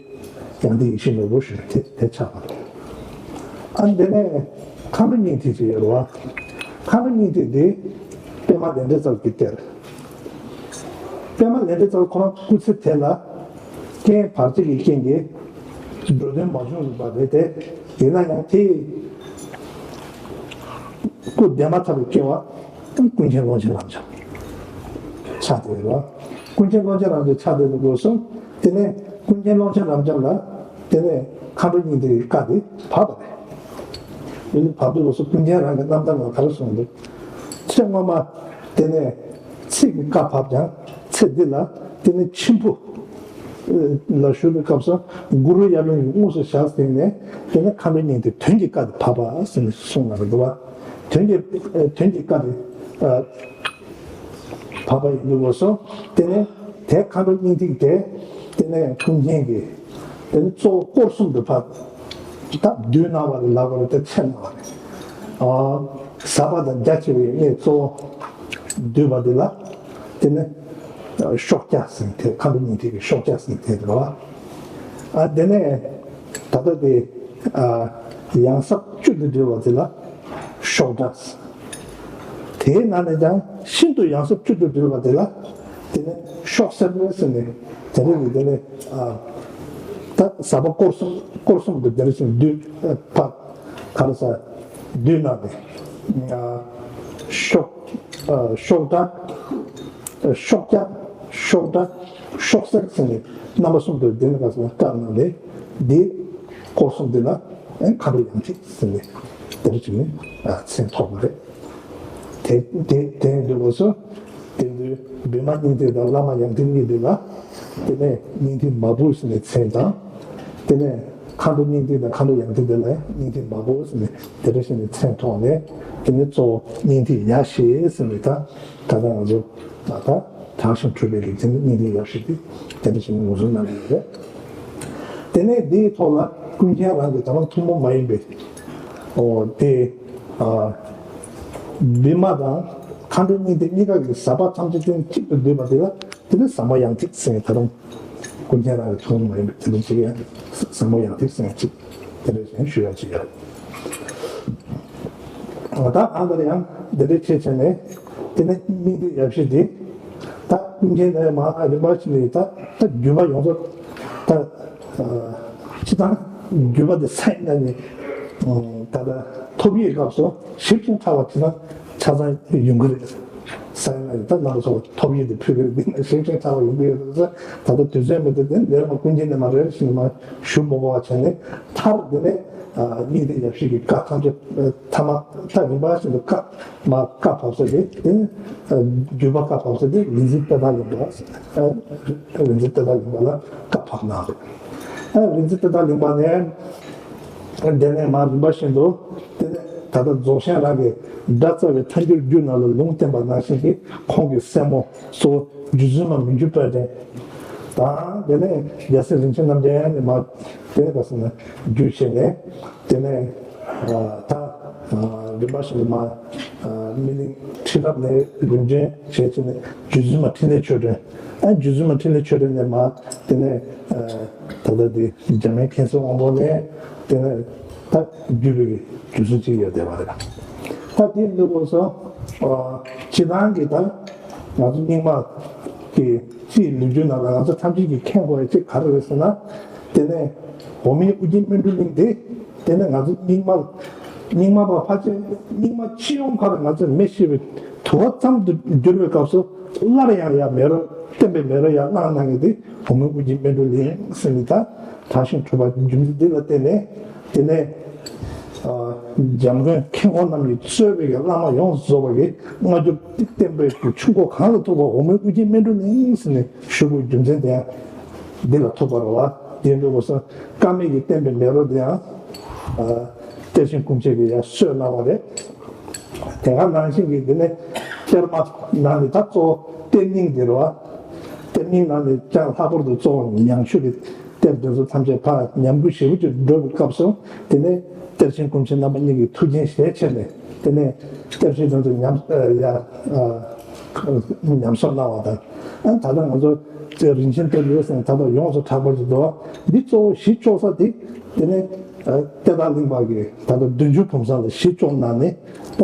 ཡང་ཏིག་ཡིད་བཞིན་ནོར་བུ་ཞུ་དེ་དེ་ཆགས་པ་རེད། ཨ། དེ་ནས་མཁའ་འགྲོ་སྙིང་ཐིག་ཅིག་ཡོད་རེད་བ། མཁའ་འགྲོ་སྙིང་ཐིག་དེ་པདྨ་ལས་འབྲས་རྩ་བའི་གཏེར། པདྨ་ལས་འབྲས་རྩ་བ་ཁོ་རང་སྐུ་ཚེ་དེ་ལ་རྐྱེན་བར་ཆད་ཀྱི་རྐྱེན་གྱིས་འགྲོ་དོན་མ་བྱུང་བ་རེད་དེ། ཡིན་ན་ཡང་དེ་སྐུ་ལྡན་མ་ཐག་པའི་སྐྱེ་བ་ཀུན་མཁྱེན་ཀློང་ཆེན་རབ་འབྱམས་ཆགས་བསྡད་ཡོད་པ། ཀུན་མཁྱེན་ཀློང་ཆེན་རབ་འབྱམས་ཆགས་བསྡད་པའི་སྐབས་སུ་དེ་ནས་ཀུན་མཁྱེན་ཀློང་ཆེན་རབ་འབྱམས་ལ་དེ་ནས་མཁའ་འགྲོ་སྙིང་ཐིག་གི་བཀའ་དེ་བབས་པ་རེད། དེ་ནས་བབས་དུས་སྐབས་སུ་ཀུན་མཁྱེན་རང་གི་རྣམ་ཐར་ནང་ག་རེ་གསུངས་འདུག་ཚེ་སྔོན་མ་དེ་ནས་ཚིག་གི་བཀའ་བབས་ཀྱང་ཚེ་འདི་ལ་དེ་ནས་མཆིམས་ཕུ་ལ་བཞུགས་པའི་སྐབས་སུ་གུ་རུ་ཡབ་ཡུམ་གྱི་དངོས་སུ་ཞལ་གཟིགས་ནས་དེ་ནས་མཁའ་འགྲོ་སྙིང་ཐིག་དོན་གྱི་བཀའ་དེ་བབས་པ་ཟེར་ནས་གསུངས་གནང་གི་འདུག་བ། དོན་གྱི་དོན་གྱི་བཀའ་དེ་བབས་པ་ཡིན་དུས་སྐབས་སུ་དེ་ནས་དེ་མཁའ་འགྲོ་སྙིང་ཐིག་དེ་དེ་ནས་ཀུན་མཁྱེན་གྱིས་དེ་ནས་གཙོ་བོ་སྐོར་གསུམ་དུ་ཕར་ད་བསྡུས་གནང་བ་ལ་ལབ་པ་རེད་དེ་ཚད་གནང་བ་རེད། ཨ། ཟབ་པ་དང་རྒྱ་ཆེ་བའི་གནས་གཙོ་བོ་བསྡུས་པ་འདི་ལ་དེ་ནས་ཤོག་སྐྱ་ཟེར་དེ་མཁའ་འགྲོ་སྙིང་ཐིག་གི་ཤོག་སྐྱ་ཟེར་དེ་རེད་བ། ཨ། དེ་ནས་ད་ལྟ་དེ་ཨ་ཡང་ཟབ་བཅུ་དུ་བསྡུས་པ་དེ་ལ་ཤོག་སྒྲ་ཟེར། དེའི་ནང་ནས་ཀྱང་ཤིན་ཏུ་ཡང་ཟབ་བཅུ་དུ་བསྡུས་པ་དེ་ལ་དེ་ནས་ཤོག་སེར་པོ་ཟེར་ནས་དེ་རིང་གི་དེ་ནས་ཨ་ད་ཟབ་པ་སྐོར་གསུམ་སྐོར་གསུམ་དུ་དེ་རིང་བཞིན་བསྡུས་ཕར་ག་རེ་ཟེར་བསྡུས་གནང་ནས་ཨ་ཤོག་ཨ་ཤོག་སྒྲ་ཤོག་སྐྱ་ཤོག་སྒྲ་ཤོག་སེར་ཟེར་ནས་རྣམ་པ་གསུམ་དུ་དེ་ནས་ག་ཟེར་ན་བཀར་གནང་ནས་འདི་སྐོར་གསུམ་འདི་ལ་མཁའ་འགྲོ་ཡང་ཐིག་ཟེར་ནས་དེ་རིང་བཞིན་ཨ་མཚན་ཐོགས་པ་རེད། དེ་དེ་དེ་འདྲ་བོ་སོ། དེ་དུས་བི་མ་སྙིང་ཐིག་དང་བླ་མ་ཡང་ཐིག་གཉིས་དེ་ལ། དེ་ནས་སྙིང་ཐིག་མ་བུ་ཟེར་ནས་མཚན་དང་། དེ་ནས་མཁའ་འགྲོ་སྙིང་ཐིག་དང་མཁའ་འགྲོ་ཡང་ཐིག་དེ་ལ་སྙིང་ཐིག་མ་བུ་ཟེར་ནས་དེ་འདྲ་བྱས་ནས་མཚན་ཐོགས་ནས། དེ་ནས་གཙོ་བོ་སྙིང་ཐིག་ཡ་ཤེས་ཟེར་ནས་ད་ད་ལྟ་ང་ཚོ་ད་ད་དྲག་ཞིང་གྲུབ་པའི་རིགས་དེ་ནི་སྙིང་ཐིག་ཡ་ཤེས་དེ་དེ་འདྲ་བྱས་ནས་ངོས་འཛིན་གནང་གི་ཡོད་རེད། དེ་ནས་དེའི་ཐོག་ལ་ཀུན་མཁྱེན་རང་གི་ད་རུང་ཐུན་མོང་མ་ཡིན་པའི་ཨོ་དེ་ཨ་བི་མ་དང་མཁའ་འགྲོ་སྙིང་ཐིག་གཉིས་ཀ་གི་ཟབ་པ་ཐམས་ཅད་དོན་གཅིག་ཏུ་བསྡུས་པ་དེ་ལ་དེ་ནི་ཟབ་མོ་ཡང་ཐིག་ཟེར་ད་རུང་ཀུན་མཁྱེན་རང་གི་ཐུན་མོང་མ་ཡིན་པའི་དེ་ལ་གཅིག་ཡང་ཟབ་མོ་ཡང་ཐིག་ཟེར་གཅིག་དེ་འདྲ་ཞིག་ཞུ་ཡ་གཅིག་ཡོད། ད་གང་ལྟར་ཡང་འདི་འདྲའི་ཆེད་བྱས་ནས་དེ་ནས་སྙིང་ཐིག་ཡབ་སྲས་འདི་ད་ཀུན་མཁྱེན་ནས་མ་རིམ་པ་ཞིག་ནས་ད་ད་བརྒྱུད་པ་ཡོངས་རྫོགས་ད་སྤྱི་བཏང་བརྒྱུད་པ་འདི་ས་ཡིན་ན་ནི་ད་ལྟ་ཐོབ་ཡས་སྐབས་སུ་ཞིབ་ཅིང་ཕྲ་བ་ཅི་ན་ཆ་ཚང་ཡོང་གི་རེད། ས་ཡིན་ན་ནི་ད་རྣམ་པ་ཚོ་ཐོབ་ཡས་འདི་ཕུལ་གི་རེད། འདི་ན་ཞིབ་ཅིང་ཕྲ་བ་ཡོང་གི་ཡོད་རེད། ད་ལྟ་དུས་ཚོད་མི་འདུག་དེ་འདིར་མ་ཀུན་མཁྱེན་ནས་མ་རེད་ཞིག་ནས་མ་ཞུ་མ་དགོས་པ་བྱས་ནས་མཐར་འདི་ནས་སྙིང་ཐིག་ཡབ་སྲས་ཀྱི་བཀའ་ཐམས་ཅད་ཐ་མ་ད་རིམ་པ་བཞིན་དུ་བཀའ་མ་བཀའ་བབས་ས་དེ་དེ་ནི་བརྒྱུད་པ་བཀའ་བབས་ས་དེ་རིག་འཛིན་དཔལ་ཐང་གླིང་པ། རིག་འཛིན་དཔལ་ཐང་གླིང་པ་ལ་བཀའ་བབས་གནང་རེད། རིག་འཛིན་དཔལ་ཐང་གླིང་པ་ནས་དེ་ནས་མ་རིམ་པ་བཞིན་དུ་དེ་ནས་ད་ལྟ་རྫོགས་ཆེན་རང་གི་སྒྲ་རྩ་བའི་ཐལ་འགྱུར་རྒྱུད་ནང་ལ་ལུང་བསྟན་པ་ནང་བཞིན་གྱི་ཁོང་གི་སྲས་མོ་གཙོ་བོ་རྗེ་བཙུན་མ་མི་འགྱུར་དཔལ་ལྡན་དང་དེ་ནས་རྒྱལ་སྲས་རིན་ཆེན་རྣམ་རྒྱལ་ནས་མ་དེ་ནས་ག་ཟེར་ན་རྒྱུད་བྱས་ནས་དེ་ནས། ད་རིམ་པ་བཞིན་དུ་མ་སྨིན་གླིང་ཁྲི་རབས་ནས་རིམ་བྱོན་བྱས་ཚུལ་ནས་རྗེ་བཙུན་མ་འཕྲིན་ལས་ཆོས་སྒྲོན། ཨ་རྗེ་བཙུན་མ་འཕྲིན་ལས་ཆོས་སྒྲོན་ནས་མ་དེ་ནས་ད་ལྟ་དེ་འཇམ་དབྱངས་མཁྱེན་བརྩེ་དབང་པོ་ནས་དེ་ནས་ད་བརྒྱུད་པའི་རྒྱུ་མཚན་ཅིག་ཡོད་བསྡད་པ་རེད། ད་དེ་འདི་སྐོར་སོ་སྤྱི་བཏང་གི་ད་ང་ཚོ་རྙིང་མ་གི་སྤྱིའི་ལོ་རྒྱུས་ནང་ལ་ང་ཚོ་ཐམས་ཅད་ཀྱིས་མཁྱེན་དགོས་ཡ་ཅིག་ག་རེ་རེད་ཟེར་ན། དེ་ནས་འོག་མིན་ཨོ་རྒྱན་སྨིན་གྲོལ་གླིང་དེ། དེ་ནས་ང་ཚོ་རྙིང་མ། རྙིང་མ་པ་ཕལ་ཆེར་རྙིང་མ་སྤྱི་ཡོངས་ཁར་ང་ཚོས་མི་ཤི་བའི་དུ་བ་ཙམ་དུ་གྱུར་བའི་སྐབས་སུ་སླར་ཡང་ཡ་མེ་རོ་བསྟན་པའི་མེ་རོ་ཡ་བསླངས་གནང་མཁན་དེ་འོག་མིན་ཨོ་རྒྱན་སྨིན་གྲོལ་གླིང་ཟེར་ནི་ད་དྲག་ཞིང་གྲུབ་པ་རྒྱུ་མཚན་འདི་ལ་བརྟེན་ནས་དེ་ནས་ འཇམ་མགོན་མཁས་དབང་རྣམས་ཀྱིས་གཙོས་པའི་བླ་མ་ཡོངས་སུ་རྫོགས་པ་གིས་སྔ་འགྱུར་བསྟན་པའི་ཆུ་འགོ་གང་ལ་ཐུག་པ་འོག་མིན་ཨུ་རྒྱན་སྨིན་གྲོལ་ནས་ཟེར་ནས་ཞུ་དགོས་རྒྱུ་མཚན་དེ་ཡང་འདི་ལ་ཐུག་པ་རེད་བ། དེ་འདྲ་བོ་སོང་ཀ་མད་ཀྱི་བསྟན་པའི་མེ་རོ་དེ་ཡང་གཏེར་ཆེན་ཀུན་མཁྱེན་གྱིས་ཡང་གསོས་གནང་བ་རེད། དེ་ག་ནང་བཞིན་གྱི་དེ་ནས་གཏེར་མ་ནང་ནས་ད་གཙོ་བོ་གཏེར་རྙིང་དེ་རེད་བ། གཏེར་རྙིང་ནང་ནས་ཀྱང་ལྷག་པར་དུ་གཙོ་བོ་མྱང་ཆོས་ཀྱི་གཏེར་དེ་ཚོ་ཐམས་ཅད་ཕར་ཉམས་རྒུད་ཞེ་པོ་ཅིག་འགྲོ་བའི་སྐབས་སུ་དེ་ནས་གཏེར་ཆེན་ཀུན་མཁྱེན་རྣམ་པ་གཉིས་ཀྱི་ཐུགས་འགན་བཞེས་བྱས་ནས་དེ་ནས་གཏེར་ཆོས་དེ་ཚོ་ཉམས་ཡ་ཉམས་གསོ་གནང་བ་དང་། ཨ་ད་ལྟ་ང་ཚོ་རིན་ཆེན་གཏེར་ཡོད་ཟེར་ནས་ད་ལྟ་ཡོངས་སུ་གྲགས་པ་ཅིག་འདུག་འདི་གཙོ་བོ་གཞི་བཅོལ་ས་དེ་དེ་ནས་གཏེར་བདག་གླིང་པ་གི་ད་ལྟ་བདུན་ཅུ་བུམ་ཚང་ལ་གཞི་བཅོལ་གནང་ནས། ད་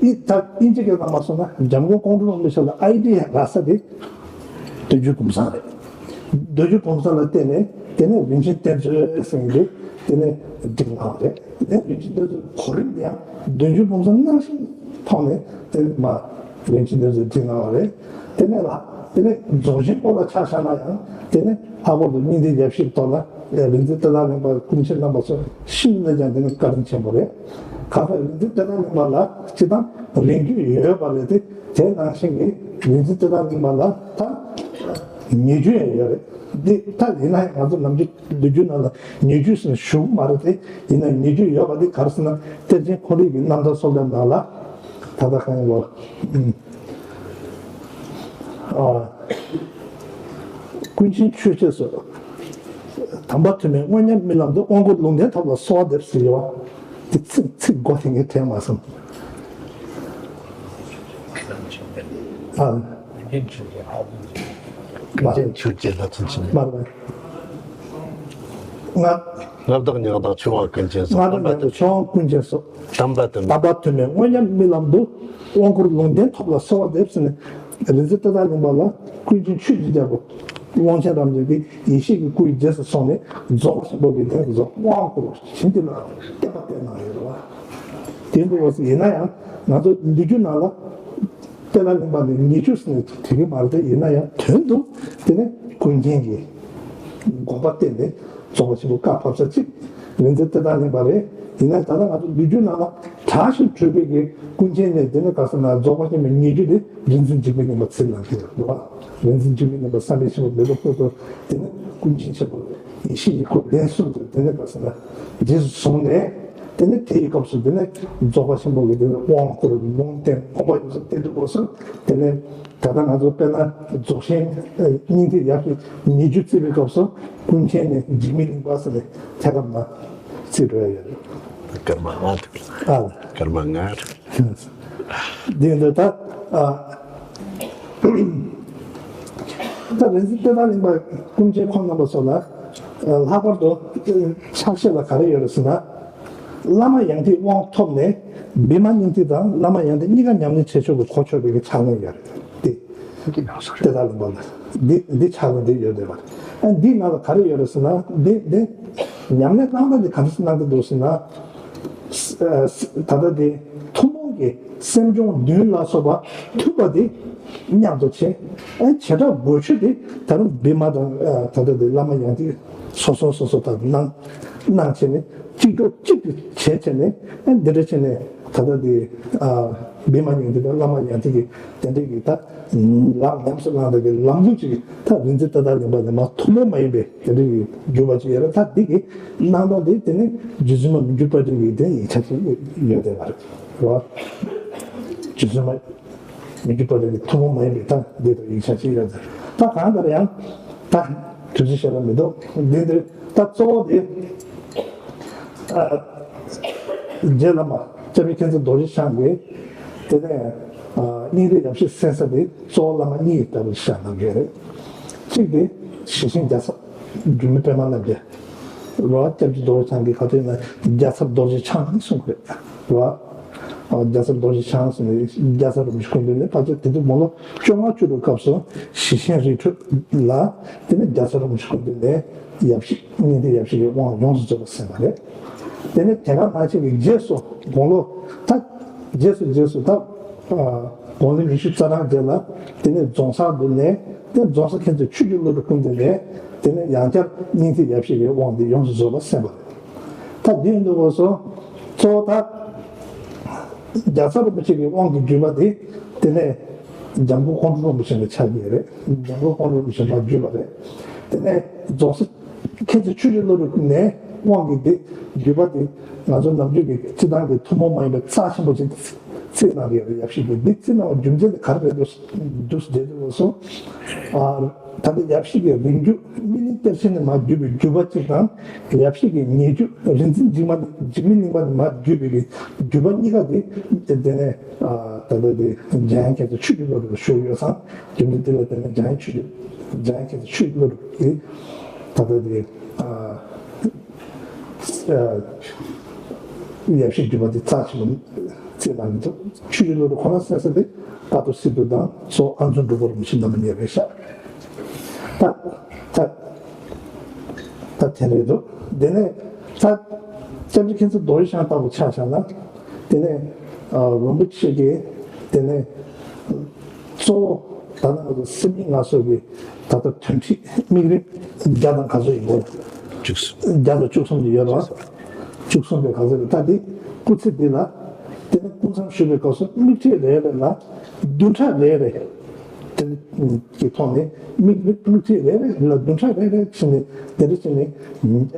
ཨི་ད་ཨིན་ཇི་སྐད་ནང་མ་སོང་ན་འཇམ་མགོན་ཀོང་སྤྲུལ་དབང་པོའི་ཞབས་ལ་ཨའི་ཌི་ཡ་རག་ས་དེ་བདུན་ཅུ་བུམ་ཚང་རེད། བདུན་ཅུ་བུམ་ཚང་ལ་བརྟེན་ནས་དེ་ནས་རིན་ཆེན་གཏེར་མཛོད་ཟེར་གྱི་དེ་ནས་སྒྲིག་གནང་བ་རེད། དེ་ནས་རིན་ཆེན་གཏེར་མཛོད་གོ་རིམ་དེ་ཡང་བདུན་ཅུ་བུམ་ཚང་ནང་བཞིན་ཐོག་ནས་དེ་ནས་མ་རིན་ཆེན་གཏེར་མཛོད་སྒྲིག་གནང་བ་རེད། དེ་ནས་ལ་དེ་ནས་རྫོགས་ཆེན་པོ་ལ་ཆ་བཞག་ན་ཡང་དེ་ནས་ལྷག་པར་དུ་སྙིང་ཐིག་ཡབ་གཞིས་ཐོག་ལ་རིག་འཛིན་གཏེར་བདག་གླིང་པ་ཀུན་མཁྱེན་རྣམ་པ་ཚོ་ཤིན་ཏུ་ཀྱང་དེ་ནི་བཀའ་དྲིན་ཆེན་པོ་རེད། གང་ལྟར་རིག་འཛིན་གཏེར་བདག་གླིང་པ་ལ་སྤྱི་དང་རིང་རྒྱུས་ཡོད་པ་རེད་དེ། དེ་ནང་བཞིན་གྱི་རིག་འཛིན་གཏེར་བདག་གླིང་པ་ལ་ད་ཉེ་རྒྱུས་ཡང་ཡོད་རེད། འདི་ད་ཡིན་ན་ང་ཚོ་ནམ་རྒྱུན་ལོ་རྒྱུས་ནང་ལ་ཉེ་རྒྱུས་ཟེར་ནས་ཞུ་གི་མ་རེད་དེ། ཡིན་ན་ཉེ་རྒྱུས་ཡོད་པ་འདི་ག་རེ་ཟེར་ན་གཏེར་ཆེན་ཁོ་རང་གི་རྣམ་ཐར་གསོལ་འདེབས་ནང་ལ་ད་ལྟ་གང་ཡིན་ལོ། ཨ། ཀུན་མཁྱེན་ཆོས་རྗེས་སུ། དམ་པ་ཐོགས་མེད་དངོས་མཉམ་རྨི་ལམ་དུ། དབང་བསྐུར་ལུང་བསྟན་ཐོབ་ལ་གསོལ་བ་འདེབས་ཟེར་ཡོད་པ། དེ་ཚིག་ཚིག་མགོ་དེ་ངས་དྲན་མ་སོང་། ཨ། ཀུན་མཁྱེན་ཆོས་རྗེ་ལྷ་བཙུན་ཆེན། མ་རེད། ང་། མངའ་བདག་ཉག་གདགས་ཆོས་དབང་ཀུན་མཁྱེན་སོགས། མངའ་བདག་ཉག་གདགས་ཆོས་དབང་ཀུན་མཁྱེན་སོགས། དམ་པ་དོན། དམ་པ་ཐོགས་མེད་དངོས་མཉམ་རྨི་ལམ་དུ། དབང་བསྐུར་ལུང་བསྟན་ཐོབ་ལ་གསོལ་བ་འདེབས་ཟེར་ནས། རིག་འཛིན་གཏེར་བདག་གླིང་པ་ལ་ཀུན་མཁྱེན་ཆོས་ཀྱི་རྒྱལ་པོ་ཀློང་ཆེན་རབ་འབྱམས་ཀྱིས་ཡེ་ཤེས་ཀྱི་སྐུའི་རྗེས་སུ་སོང་ནས་རྫོགས་པ་ཆེན་པོ་གི་དོན་དུ་དབང་བསྐུར་བ་བྱིན་གྱིས་བརླབས་བསྟན་པ་བསྟན་གནང་ཡོད་རེད་བ། དེ་འདྲ་བ་ཞིག་ཡིན་ན་ཡང་ང་ཚོ་ལོ་རྒྱུས་ནང་ལ་གཏེར་བདག་གླིང་པ་ནི་ཉེ་རྒྱུས་ཟེར་ནས་དེ་གི་མ་རེད་དེ། ཡིན་ན་ཡང་དོན་དུ་དེ་ནི་ཀུན་མཁྱེན་གྱི་དགོངས་པ་བསྟན་ནས་རྫོགས་པ་ཆེན་པོ་བཀའ་ཕབ་ས་གཅིག་རིག་འཛིན་གཏེར་བདག་གླིང་པ་རེད། ཡིན་ན་ད་ལྟ་ང་ཚོ་ལོ་རྒྱུས་ནང་ལ་གྲགས་ཤིང་གྲུབ་པའི་གི་ཀུན་མཁྱེན་ནས་དེ་ནི་ག་ཟེར་ན་རྫོགས་པ་ཆེན་པོའི་ཉེ་རྒྱུ་དེ་རིག་འཛིན་འཇིགས་མེད་གླིང་པ་ཚུར་ལ་འཁེལ་ཡོད་རེད་བ། རིག་འཛིན་འཇིགས་མེད་གླིང་པ་བསམ་ཡས་ཆེན་པོ་མེ་ཏོག་ཕུར་བུ་དེ་ནི་ཀུན་མཁྱེན་ཆེན་པོ་ཡེ་ཤེས་ཀྱི་སྐུ་གདན་གསུམ་དུ་དེ་ནི་ག་ཟེར་ན་རྗེས་སུ་བཟུང་ནས། དེ་ནི་དེའི་སྐབས་སུ་དེ་ནི་རྫོགས་པ་ཆེན་པོ་གི་དེ་ནི་དབང་བསྐུར་ལུང་བསྟན་དགོངས་པ་ཡོངས་སུ་གཏད་དུས་སྐབས་སུ་དེ་ནི་ད་ལྟ་ང་ཚོ་དཔེར་ན་རྫོགས་ཆེན་སྙིང་ཐིག་ཡབ་ཀྱི་ཉེ་རྒྱུ་བརྩི་བའི་སྐབས་སུ་ཀུན་མཁྱེན་ནས་འཇིགས་མེད་གླིང་པ་ཟེར་ནས་ཐད་ཀར་མ་བརྩི་འགྲོ་ཡ་ཡོད་རེད། སྐར་མ་ལྔ་འདུག་ཨ། སྐར་མ་ལྔ་རེད། འདི་འདི་ད་ཨ། ད་རིག་འཛིན་གཏེར་བདག་གླིང་པ་ཀུན་མཁྱེན་ཁོང་རྣམ་པ་ཚོ་ལ་ལྷག་པར་དུ་ཕྱག་བཞེས་ལ་ག་རེ་ཡོད་རེད་ཟེར་ན། བླ་མ་ཡང་ཏིག་དབང་ཐོབ་ནས་བི་མ་སྙིང་ཐིག་དང་བླ་མ་ཡང་ཏིག་གཉིས་ཀ་ཉམས་ལེན་བྱེད་ཆོག་པའི་གོ་ཆོད་པའི་གི་ཕྱག་ལེན་ཡོད་རེད་དེ། གཏེར་བདག་གླིང་པ་ལ་འདི་འདི་ཕྱག་ལེན་འདི་ཡོད་བསྡད་པ་རེད། འདིའི་ནང་ལ་ག་རེ་ཡོད་རེད་ཟེར་ན། འདི་འདི་ཉམས་ལེན་གནང་སྟངས་འདི་ག་འདྲ་གནང་གི་འདུག་ཟེར་ན། ད་ལྟ་དེ་ཐུན་མོང་གི་སེམས་བྱུང་བདུན་ལ་སོགས་པ་མཐུན་པ་དེ་མཉམ་དུ་བྱས། ཨ་བྱེ་བྲག་སྒོ་ཆོད་དེ་ད་རུང་བི་མ་དང་ད་ལྟ་དེ་བླ་མ་ཡང་ཏིག་སོ་སོ་སོ་སོ་ད་གནང་གནང་བྱས་ནས་གཅིག་གྲོགས་གཅིག་ཏུ་བྱས་བྱས་ནས། ཨ་འདི་འདྲ་བྱས་ནས་ད་ལྟ་དེ་བི་མ་ཡང་ཏིག་དང་བླ་མ་ཡང་ཏིག་གི་དེ་འདྲ་གི་ད་ལམ་ཉམས་སུ་བླངས་པའི་གི་ལམ་ལུགས་ཅིག་ད་རིག་འཛིན་གཏེར་བདག་གླིང་པ་ནས་མ་ཐུན་མོང་མ་ཡིན་པའི་དེ་འདྲ་གི་བརྒྱུད་པ་ཅིག་ཡོད་རེད། ད་འདི་གི་གནང་སྟངས་དེ་དེ་ནི་རྗེ་བཙུན་མ་མི་འགྱུར་བ་དེ་གི་དེ་ཡིག་ཆ་ཅིག་ཡོད་བསྡད་པ་རེད་བ། རྗེ་བཙུན་མ་མི་འགྱུར་བ་དེ་གི་ཐུན་མོང་མ་ཡིན་པའི་ད་འདི་དང་ཡིག་ཆ་ཅིག་ཡོད་བསྡད། ད་གང་ལྟར་ཡང་ད་དུས་ཚོད་ཞེ་དྲག་མི་འདུག་འདི་འདིར་ད་གཙོ་བོ་དེ། རྗེ་བླ་མ་སྐྱབས་རྗེ་མཁྱེན་བརྩེ་རྡོ་རྗེ་འཆང་གིས་དེ་ནས་སྙིང་ཐིག་ཡབ་གཞིས་གསན་ས་དེ་གཙོ་བོ་བླ་མ་གཉིས་ཀྱི་ལྟ་བུར་བཞག་གནང་གི་རེད། གཅིག་དེ་ཞེ་ཆེན་རྒྱལ་ཚབ་འགྱུར་མེད་པད་མ་རྣམ་རྒྱལ། རོ་སྐྱབས་རྗེ་རྡོ་རྗེ་འཆང་གིས་ག་དུས་ན་རྒྱལ་ཚབ་རྡོ་རྗེ་འཆང་གསུང་གི་རེད། རོ། རྒྱལ་ཚབ་རྡོ་རྗེ་འཆང་ཟེར་ནས་རྒྱལ་ཚབ་རིན་པོ་ཆེ་སྐུ་མདུན་ནས་ཕལ་ཆེར་དེ་དུས་མོ་ལོ་བཅོ་ལྔ་བཅུ་དྲུག་སྐབས་སུ་ཞེ་ཆེན་རི་ཁྲོད་ལ་དེ་ནས་རྒྱལ་ཚབ་རིན་པོ་ཆེ་སྐུ་མདུན་ནས་ཡབ་གཞིས་སྙིང་ཐིག་ཡབ་གཞིས་ཀྱི་དབང་ཡོངས་སུ་རྫོགས་པ་གསན་པ་རེད། དེ་ནས་དེ་ག་ནང་བཞིན་གྱི་རྗེས་སུ་དགུང་ལོ་ད་རྗེས་སུ་རྗེས་སུ་ད་དགུང་ལོ་ཉི་ཤུ་རྩ་གྲངས་རྗེས་ལ་དེ་ནས་རྫོང་སར་འདུག་ནས་དེ་རྫོང་སར་མཁྱེན་བརྩེ་ཆོས་ཀྱི་བློ་གྲོས་སྐུ་མདུན་ནས་དེ་ནས་ཡང་བསྐྱར་སྙིང་ཐིག་ཡབ་གཞིས་ཀྱི་དབང་འདི་ཡོངས་སུ་རྫོགས་པ་གསན་པ་རེད། ད་འདི་ཡིན་དུས་སྐབས་སུ་ གཙོ་བོ་ད་རྒྱལ་ཚབ་རིན་པོ་ཆེ་གི་དབང་གི་བརྒྱུད་པ་དེ་དེ་ནས་འཇམ་མགོན་ཀོང་སྤྲུལ་རིན་པོ་ཆེ་ལ་ཆགས་ཀྱི་རེད། འཇམ་མགོན་ཀོང་སྤྲུལ་རིན་པོ་ཆེ་མར་བརྒྱུད་པ་རེད། དེ་ནས་རྫོང་སྲས་མཁྱེན་བརྩེ་ཆོས་ཀྱི་བློ་གྲོས་ནས་དབང་གི་དེ་བརྒྱུད་པ་དེ་ང་ཚོ་ནམ་རྒྱུན་གྱི་སྤྱི་བཏང་གི་ཐུན་མོང་མ་ཡིན་པའི་རྩ་ཆེན་པོ་ཅིག་བརྩིས་གནང་གི་ཡོད་རེད། ཡབ་གཞིས་དེ་འདི་བརྩིས་གནང་བའི་རྒྱུ་མཚན་དེ་ག་རེ་རེད་འདུག་འདུག་བསྡད་འདུག་སོང་། ད་ལྟ་ཡབ་གཞིས་ཀྱི་རིང་བརྒྱུད་སྨིན་གླིང་གཏེར་ཆེན་ནས་མར་བརྒྱུད་པའི་བརྒྱུད་པ་གཅིག་དང་། ཡབ་གཞིས་ཀྱི་ཉེ་བརྒྱུད་རིག་འཛིན་འཇིགས་མ་འཇིགས་མེད་གླིང་པ་ནས་མར་བརྒྱུད་པའི་བརྒྱུད་པ་གཉིས་ཀ་དེ་དེ་ནས་ད་ལྟ་དེ་འཇམ་དབྱངས་མཁྱེན་བརྩེ་ཆོས་ཀྱི་བློ་གྲོས་ཞུགས་ཡོད་ཙང་། རྒྱུ་མཚན་དེ་ལ་བརྟེན་ནས་འཇམ་དབྱངས་ཆོས་ཀྱི་འཇམ་དབྱངས་མཁྱེན་བརྩེ་ཆོས་ཀྱི་བློ་གྲོས་ཀྱིས་ད་ལྟ་དེ། ཡབ་གཞིས་བརྒྱུད་པ་འདི་རྩ་ཆེན་པོ་བརྩིས་གནང་གི་འདུག་ཆོས་ཀྱི་བློ་གྲོས་ཁོ་ན་གསན་ས་དེ་དཔལ་རྡོར་སི་ཏུ་དང་གཙོ་བོ་ཨ་མཚོ་འབྲུག་པ་རིན་པོ་ཆེ་རྣམ་པ་གཉིས་རེད་ཤག་ད་ད་ད་དེ་རེད་འདུག་དེ་ནས་ད་སྐྱབས་རྗེ་མཁྱེན་བརྩེ་རྡོ་རྗེ་འཆང་ལྟ་བུ་ཆ་བཞག་ན། དེ་ནས་རིན་པོ་ཆེ་གིས་དེ་ནས། གཙོ་བོ་ད་ལྟ་ང་ཚོ་སེམས་ཉིད་སྣ་ཚོགས་ཀྱི་ད་ལྟ་དོན་ཁྲིད་དམིགས་རིམ་བརྒྱ་དང་ག་ཚོད་ཡིན་གོ། བཅུ་གསུམ། བརྒྱ་དང་བཅུ་གསུམ་ཅིག་ཡོད་རེད་བ། བཅུ་གསུམ་པའི་ག་ཚོད་རེད། ད་འདི་སྐུ་ཚེ་འདི་ལ་དེ་ནས་སྐུ་མཚམས་བཞུགས་པའི་སྐབས་སུ་དམིགས་ཁྲིད་རེ་རེ་ལ་བདུན་ཕྲག་རེ་རེ་དེ་ནས་ཀྱི་ཐོག་ནས་དམིགས་རིམ་དམིགས་ཁྲིད་རེ་རེ་ལ་བདུན་ཕྲག་རེ་རེ་བྱས་ནས་དེ་འདྲ་བྱས་ནས་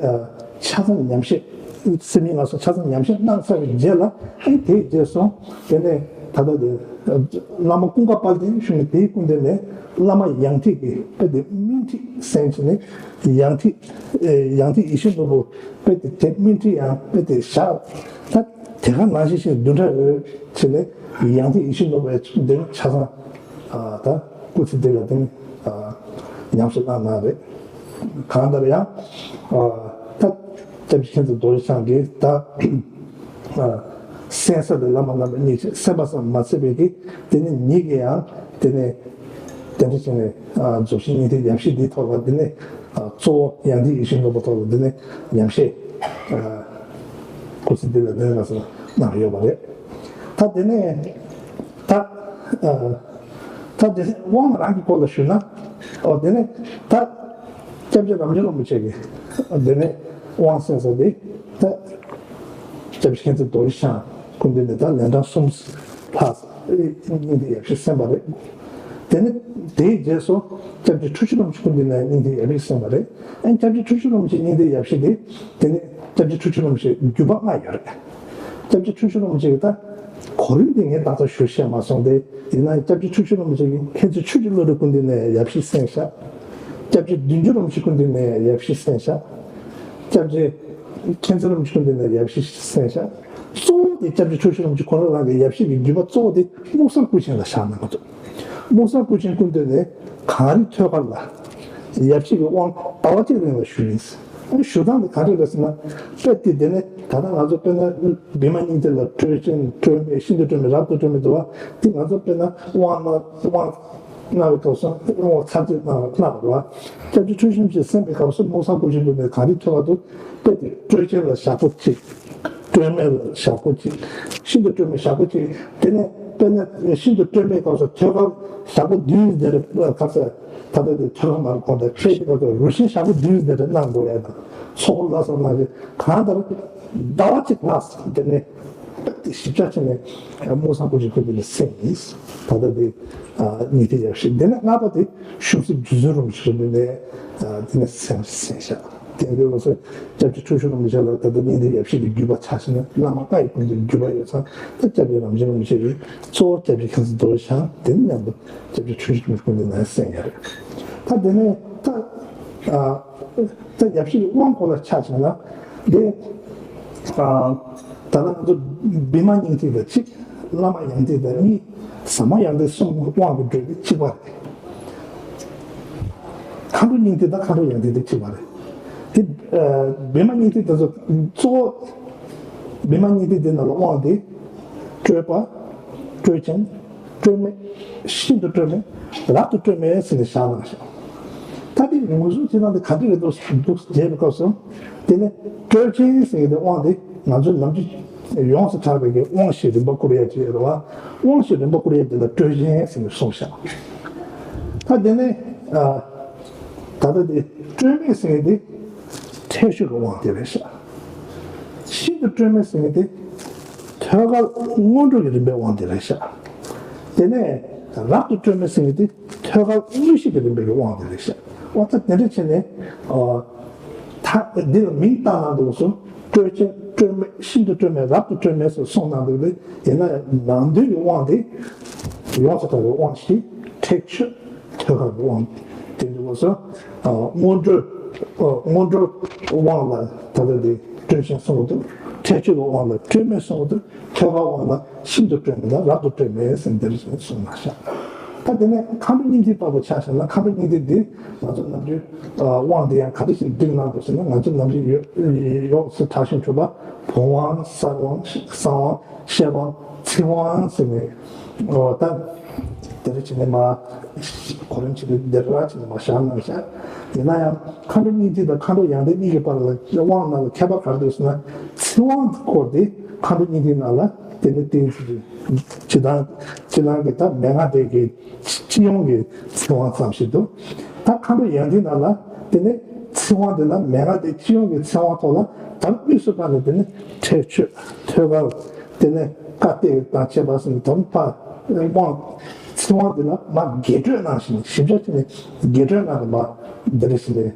ཆ་ཚང་ཉམས་བཞེས། སེམས་ཉིད་སྣ་ཚོགས་ཆ་ཚང་ཉམས་བཞེས་གནང་ཚར་བའི་རྗེས་ལ། ཨེ་དེའི་རྗེས་སུ་དེ་ནས་ད་ལྟ་དེ་བླ་མ་ཀུན་དགའ་དཔལ་ལྡན་ཞུ་ནས་དེའི་སྐུ་མདུན་ནས་བླ་མ་ཡང་ཏིག་གི་དཔེ་དེ་སྨིན་ཁྲིད་གསན་བྱས་ནས། ཡང་ཏིག་ཡང་ཏིག་ཡིད་བཞིན་ནོར་བུ་དཔེ་དེ་དེ་སྨིན་ཁྲིད་ཡང་དཔེ་དེ་བཞག་ད་དེ་ག་ནང་བཞིན་བྱས་བདུན་ཕྲག་རེ་བྱས་ནས་ཡང་ཏིག་ཡིད་བཞིན་ནོར་བུའི་དེ་ཆ་ཚང་། ད་སྐུ་ཚེ་འདི་ལ་དེ་ནི་ཉམས་སུ་བླངས་གནང་རེད། གང་ལྟར་ཡང་ད་སྐྱབས་རྗེ་མཁྱེན་བརྩེ་རྡོ་རྗེ་འཆང་གིས་ད་གསན་ས་དེ་བླ་མ་རྣམ་པ་གཉིས་ཀྱིས་གསན་པ་ཙམ་མ་ཚད་པའི་གི་དེ་ནི་ཉིད་ཀྱིས་ཡང་དེ་ནི་དེ་འདྲ་བྱས་ནས་རྫོགས་ཆེན་སྙིང་ཐིག་ཡབ་གཞིས་འདིའི་ཐོག་ལ་དེ་ནི་གཙོ་བོ་ཡང་ཏིག་ཡིད་བཞིན་ནོར་བུའི་ཐོག་ལ་དེ་ནི་ཉམས་བཞེས་སྐུ་ཚེ་འདི་ལ་དེ་ནི་གནང་ཡོད་པ་རེད། ད་དེ་ནས་ད། ད་དེ་དབང་རང་གི་སྐོར་ལ་ཞུས་ན། ཨོ་དེ་ནས་ད་སྐྱབས་རྗེ་རབ་འབྱམས་རིན་པོ་ཆེ་གིས་དེ་ནས་དབང་གསན་ས་དེ་ད་སྐྱབས་རྗེ་མཁྱེན་བརྩེ་རྡོ་རྗེ་འཆང་སྐུ་མདུན་ནས་ད་ལན་གྲངས་གསུམ་ལྷག་སྙིང་ཐིག་ཡབ་གཞིས་གསན་པ་རེད། དེ་ནས་དེའི་རྗེས་སུ་སྐྱབས་རྗེ་ཁྲོ་ཆུ་རིན་པོ་ཆེ་སྐུ་མདུན་ནས་སྙིང་ཐིག་ཡབ་གཞིས་གསན་པ་རེད། ཨ་ནི་སྐྱབས་རྗེ་ཁྲོ་ཆུ་རིན་པོ་ཆེ་སྙིང་ཐིག་ཡབ་གཞིས་དེ་དེ་ནས་སྐྱབས་རྗེ་ཁྲོ་ཆུ་རིན་པོ་ཆེ་བརྒྱུད་པ་ལྔ་ཡོད་རེད། སྐྱབས་རྗེ་ཁྲོ་ཆུ་རིན་པོ་ཆེ་གི་ད་གོ་རིམ་དེ་ངས་ད་ལྟ་ཞུ་ཤེས་མ་སོང་སྟེ། ཡིན་ན་སྐྱབས་རྗེ་ཁྲོ་ཆུ་རིན་པོ་ཆེ་གིས་མཁྱེན་བརྩེ་ཆོས་ཀྱི་བློ་གྲོས་སྐུ་མདུན་ནས་ཡབ་གཞིས་གསན་ཤག་སྐྱབས་རྗེ་བདུད་འཇོམས་རིན་པོ་ཆེ་སྐུ་མདུན་ནས་ཡབ་གཞིས་གསན་ཤག་སྐྱབས་རྗེ་མཁྱེན་བརྩེ་རིན་པོ་ཆེ་སྐུ་མདུན་ནས་ཡབ་གཞིས་གསན་ཤག་གཙོ་བོ་དེ་སྐྱབས་རྗེ་ཁྲོ་ཆུ་རིན་པོ་ཆེ་ཁོ་རང་རང་གི་ཡབ་གཞིས་ཀྱི་བརྒྱུད་པ་གཙོ་བོ་དེ་རྨུགས་སངས་སྐུ་ཆེན་ལ་བཞག་གནང་གི་འདུག་རྨུགས་སངས་སྐུ་ཆེན་སྐུ་མདུན་ནས་གངས་རི་ཐོད་དཀར་ལ་ཡབ་གཞིས་ཀྱི་དབང་ཟླ་བ་གཅིག་རིང་ལ་ཞུས་ཡིན། ཞུ་སྟངས་དེ་ག་འདྲ་རེད་ཟེར་ན། དཔེ་དེ་དེ་ནས་ད་ལྟ་ང་ཚོ་དཔེར་ན་བི་མ་སྙིང་ཐིག་ལ་སྤྲོས་ཅན་སྤྲོས་མེད་ཤིན་ཏུ་སྤྲོས་མེད་རབ་ཏུ་སྤྲོས་མེད་འདུག་བ། དེ་ང་ཚོ་དཔེར་ན་དབང་གནང་དབང་གནང་བའི་སྐབས་སུ་དབང་ཚར་གཅོད་གནང་གནང་བ་རེད་བ། སྐྱབས་རྗེ་ཁྲོ་ཆུ་རིན་པོ་ཆེ་གསན་པའི་སྐབས་སུ་རྨུགས་སངས་སྐུ་ཆེན་སྐུ་མདུན་གངས་རི་ཐོད་དཀར་དུ་དཔེ་དེ་སྤྲོས་ཅན་ལ་ཞག་པོ་གཅིག་སྤྲོས་མེད་ལ་ཞག་པོ་གཅིག་ཤིན་ཏུ་སྤྲོས་མེད་ཞག་པོ་གཅིག་དེ་ནས་དཔེར་ན་ཤིན་ཏུ་སྤྲོས་མེད་སྐབས་སུ་ཐོད་དཀར་ཞག་པོ་བདུན་དེར་ཁ་ས་ད་ལྟ་དེ་ཐོད་དཀར་མར་གོང་དང་ཁྲལ་གྱི་སྐབས་སུ་རུ་ཤན་ཞག་པོ་བདུན་དེར་གནང་དགོས་ཡ་དང་ཚོགས་ལ་སོགས་གནང་གི་གང་ལྟར་ཟླ་བ་གཅིག་ལྷག་དེ་ནས་དཔེ་དེ་ཞིབ་ཆ་བྱས་ནས་རྨུགས་སངས་སྐུ་ཆེན་སྐུ་མདུན་ནས་གསན་ཡིན། ད་ལྟ་དེ་སྙིང་ཐིག་ཡབ་གཞིས་དེ་ནས་ལྔ་པ་དེ་ཤུགས་གསེབ་རྗེ་བཙུན་རིན་པོ་ཆེ་སྐུ་མདུན་ནས་དེ་ནས་གསན་གསན་ཤག་དེ་འདྲའི་ལོ་སོ་སྐྱབས་རྗེ་ཁྲོ་ཆུ་རིན་པོ་ཆེ་ལ་ད་ལྟ་སྙིང་ཐིག་ཡབ་གཞིས་ཀྱི་བརྒྱུད་པ་ཆ་བཞག་ན་བླ་མ་ལྔ་ཡི་སྐུ་མདུན་བརྒྱུད་པ་ཡོད་ཙང་། ད་སྐྱབས་རྗེ་རབ་འབྱམས་རིན་པོ་ཆེ་གིས་གཙོ་བོ་སྐྱབས་རྗེ་མཁྱེན་བརྩེ་རྡོ་རྗེ་འཆང་དེ་ནས་མཉམ་དུ་སྐྱབས་རྗེ་ཁྲོ་ཆུ་རིན་པོ་ཆེ་སྐུ་མདུན་ནས་གསན་ཡ་རེད། ད་དེ་ནས་ད་ཨ་ད་ཡབ་གཞིས་ཀྱི་དབང་སྐོར་ལ་ཆ་བཞག་ན་དེ་ཨ་ད་ལྟ་ང་ཚོ་བི་མ་སྙིང་ཐིག་དང་གཅིག་བླ་མ་ཡང་ཏིག་དང་གཉིས། ཟབ་མོ་ཡང་ཏིག་གསུམ་དབང་གི་འགྲོས་དེ་གཅིག་པ་རེད། མཁའ་འགྲོ་སྙིང་ཐིག་དང་མཁའ་འགྲོ་ཡང་ཏིག་དེ་གཅིག་པ་རེད། དེ་ཨ་བི་མ་སྙིང་ཐིག་དེ་ཚོ་གཙོ་བོ་བི་མ་སྙིང་ཐིག་དེ་ནང་ལ་དབང་དེ་སྤྲོས་པ། སྤྲོས་ཅན། སྤྲོས་མེད། ཤིན་ཏུ་སྤྲོས་མེད། རབ་ཏུ་སྤྲོས་མེད་ཟེར་ནས་བཞག་གནང་ཞིང་། ད་དེ་ངོས་བཟུང་བྱེད་སྟངས་དེ་ག་འདྲ་རེད་འདུག་འདུག་བྱས་པའི་སྐབས་སུ། དེ་ནས་སྤྲོས་ཅན་ཟེར་གྱི་དེ་དབང་དེ་ང་ཚོའི་ནམ་རྒྱུན་ཡོངས་སུ་གྲགས་པའི་གི་དབང་ཞེས་རིམ་པ་བསྐུར་ཡས་ཅིག་ཡོད་རེད་བ། དབང་ཞེས་རིམ་པ་བསྐུར་ཡས་དེ་ལ་སྤྲོས་ཅན་ཟེར་ནས་གསུངས་ཤག་ད་དེ་ནས་ཨ་ད་ལྟ་དེ་སྤྲོས་མེད་ཟེར་གྱི་དེ་ཁྲེགས་ཆོད་ཀྱི་དབང་དེ་རེད་ཤག་ཤིན་ཏུ་སྤྲོས་མེད་ཟེར་གྱི་དེ་ ཐོད་རྒལ་སྔོན་འགྲོ་གི་རིམ་པའི་དབང་དེ་རེད་ཤག་དེ་ནས་རབ་ཏུ་སྤྲོས་མེད་ཟེར་མཁན་དེ་ཐོད་རྒལ་དངོས་གཞི་གི་རིམ་པའི་དབང་དེ་རེད་ཤག་འོ་ད་དེ་འདྲ་བྱས་ནས་ཨ། ད་འདི་ལ་མིང་བཏགས་གནང་འདུག་སོ། སྤྲོས་བཅས་སྤྲོས་མེད་ཤིན་ཏུ་སྤྲོས་མེད་རབ་ཏུ་སྤྲོས་མེད་ཟེར་གསུངས་གནང་འདུག་སྟེ་ཡིན་ན་ཡང་ནང་དོན་གྱི་དབང་དེ་ཡོངས་སུ་གྲགས་པའི་དབང་ཞིག་ཁྲེགས་ཆོད་ཐོད་རྒལ་གྱི་དབང་དེ་འདུག་སོ། སྔོན་འགྲོ་སྔོན་འགྲོ་དབང་ལ་ད་ལྟ་དེ་སྤྲོས་ཤིང་གསུངས་འདུག་ཁྲེགས་ཆོད་ཀྱི་དབང་ལ་སྤྲོས་མེད་གསུངས་འདུག་ཐོད་རྒལ་དབང་ལ་ཤིན་ཏུ་སྤྲོས་མེད་ལ་རབ་ཏུ་སྤྲོས་མེད་ཟེར་འདིར་གསུངས་གནང་ཤག་ད་དེ་ནས་མཁའ་འགྲོ་སྙིང་ཐིག་ལྟ་བུ་ཆ་བཞག་ན་མཁའ་འགྲོ་སྙིང་ཐིག་འདི་ང་ཚོ་ནམ་རྒྱུན་དབང་དེ་ཡང་ག་དུས་ཤིག་བསྒྲིགས་གནང་འདུག་ཟེར་ན་ང་ཚོ་ནམ་རྒྱུན་ཡོད་ཡོད་སུ་གྲགས་ཤིང་གྲུབ་པ་བུམ་དབང་གསང་དབང་གསང་དབང་ཤེར་དབང་ཚིག་དབང་ཟེར་ནས་ད་དེ་རེ་བྱས་ནས་མ་གོ་རིམ་བྱས་ནས་འདིར་ར་བྱས་ནས་མ་བཞག་གནང་ཤག་ཡིན་ན་ཡང་མཁའ་འགྲོ་སྙིང་ཐིག་དང་མཁའ་འགྲོ་ཡང་ཐིག་གཉིས་ཀྱི་བར་ལ་དབང་ནང་ལ་ཁྱད་པར་ག་རེ་འདུག་ཟེར་ན་ཚིག་དབང་སྐོར་དེ་མཁའ་འགྲོ་སྙིང་ཐིག་ནང་ལ་དེ་ནི་ཏིང་ངེ་འཛིན་སྤྱི་དང་སྤྱི་དང་གི་ད་མན་ངག་སྡེ་གི་སྤྱི་ཡོངས་ཀྱི་ཚིག་དབང་ཙམ་ཞིག་འདུག་ད་མཁའ་འགྲོ་ཡང་ཐིག་ནང་ལ་དེ་ནི་ཚིག་དབང་དེ་ལ་མན་ངག་སྡེ་སྤྱི་ཡོངས་ཀྱི་ཚིག་དབང་ཐོག་ལ་ད་དབུས་སུ་བཀར་ནས་དེ་ནི་ཁྲེགས་ཆོད་ཐོད་རྒལ་དེ་ནི་བཀའ་གཏད་དང་བཅས་པ་ཟིན་དམ་པ་དབང་ཚིག་དབང་དེ་ལ་མ་རྒྱས་སྤྲོས་གནང་ཞིང་ཞིབ་ཆ་བྱས་ནས་རྒྱས་སྤྲོས་གནང་ནས་མ་འདི་རེ་ཞིག་ལས་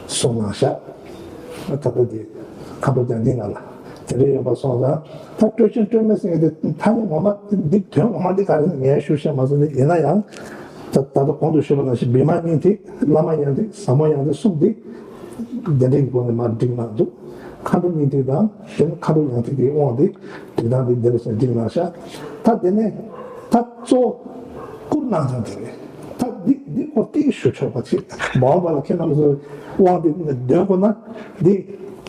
གསུངས་གནང་ཤག་ད་ལྟ་དེ་མཁའ་འགྲོ་ཡང་ཐིག་ནང་ལ་དེ་འདྲ་ཡོད་པ་སོང་ཙང་ད་སྤྲོས་ཤིང་སྤྲོས་མེད་ཟེར་མཁན་དེ་ཐ་སྙད་ངོ་མ་འདི་དོན་ངོ་མ་འདི་ག་རེ་ངས་ཞུ་ཤེས་མ་སོང་ནི་ཡིན་ན་ཡང་ད་ད་ལྟ་གོང་དུ་ཞུས་པ་ནང་བཞིན་བི་མ་སྙིང་ཐིག་བླ་མ་ཡང་ཐིག་ཟབ་མོ་ཡང་ཐིག་གསུམ་འདི་དེ་འདྲའི་སྒོ་ནས་མར་བསྒྲིགས་གནང་འདུག་མཁའ་འགྲོ་སྙིང་ཐིག་དང་དེ་ནས་མཁའ་འགྲོ་ཡང་ཐིག་གི་དབང་དེ་བསྒྲིགས་སྟངས་དེ་འདི་འདྲ་ཞིག་བསྒྲིགས་གནང་ཤག་ད་དེ་ནས་ད་གཙོ་བོ་བསྐུར་གནང་སྟངས་དེ་རེད། ད་འདི་འདི་སྐོར་ཏིག་ཞུ་ཆོག་པ་ཅིག་མ་འོངས་པ་ལ་ཁྱེད་རྣམ་ཚོས་དབང་དེ་འདོན་དགོས་ན་འདི་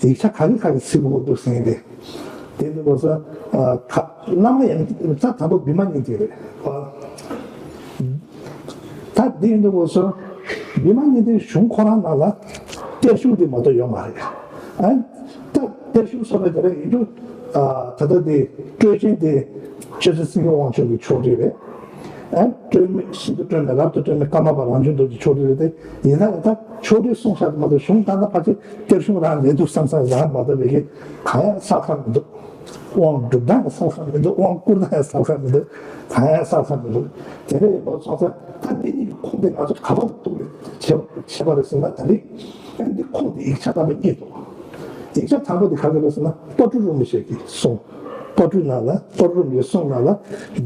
ཡིག་ཆ་ག་གི་ག་གི་གཟིགས་དགོས་འདུག་ཟེར་མཁན་དེ། དེ་འདི་སྐོར་ས་ཁ་བླ་མ་ཡང་ཐིག་ད་དང་པོ་བི་མ་སྙིང་ཐིག་རེད། ད་འདི་ཡིན་དུས་སྐབས་སུ་བི་མ་སྙིང་ཐིག་གཞུང་ཁོ་རང་ནང་ལ་གཏེར་གཞུང་འདི་མ་གཏོགས་ཡོད་མ་རེད། ཨ་ད་གཏེར་གཞུང་སོགས་ལ་དེ་རིང་ཡིན་དུས་ད་ལྟ་འདི་སྤྲོས་ཅན་དེ་སྤྱོད་རྩེ་སེང་གེ་དབང་ཕྱུག་གི་ཕྱོགས་སྒྲིག་རེད། ཨ་སྤྲོས་མེད་ཤིན་ཏུ་སྤྲོས་མེད་རབ་ཏུ་སྤྲོས་མེད་ཀརྨ་པ་རང་བྱུང་རྡོ་རྗེ་ཕྱོགས་སྒྲིག་རེད་དེ་ཡིན་ན་ཡང་ད་ཕྱོགས་སྒྲིག་གསུངས་བཞག་མ་གཏོགས་གཞུང་ད་ལྟ་ཕལ་ཆེར་གཏེར་གཞུང་རང་རེད་འདུག་བསམ་བསམ་རང་མ་གཏོགས་བས་ཀྱི་གང་ཡང་གསལ་ཁ་མི་འདུག་དབང་སྒྲུབ་སྟངས་ཡང་གསལ་ཁ་མི་འདུག་དབང་བསྐུར་སྟངས་ཡང་གསལ་ཁ་མི་འདུག་གང་ཡང་གསལ་ཁ་མི་འདུག་དེ་འདྲ་ཡིན་པ་སོང་ཙང་ད་འདི་གཉིས་ཀྱི་ཁུངས་དེ་ང་ཚོ་ག་པར་གཏུགས་ནས་བྱེད་བྱེད་པ་རེད་ཟེར་ན་ད་རེས་ཨ་འདི་ཁུངས་དེ་ཡིག་ཆ་དང་པོ་གཉིས་འདུག་ཡིག་ཆ་དང་པོ་དེ་ག་རེ་རེད་ཟེར་ན་དཔལ་སྤྲུལ་རིན་པོ་ཆེ་གི་གསུང་། དཔལ་སྤྲུལ་ནང་ལ་དཔལ་སྤྲུལ་རིན་པོ་ཆེའི་གསུང་ནང་ལ་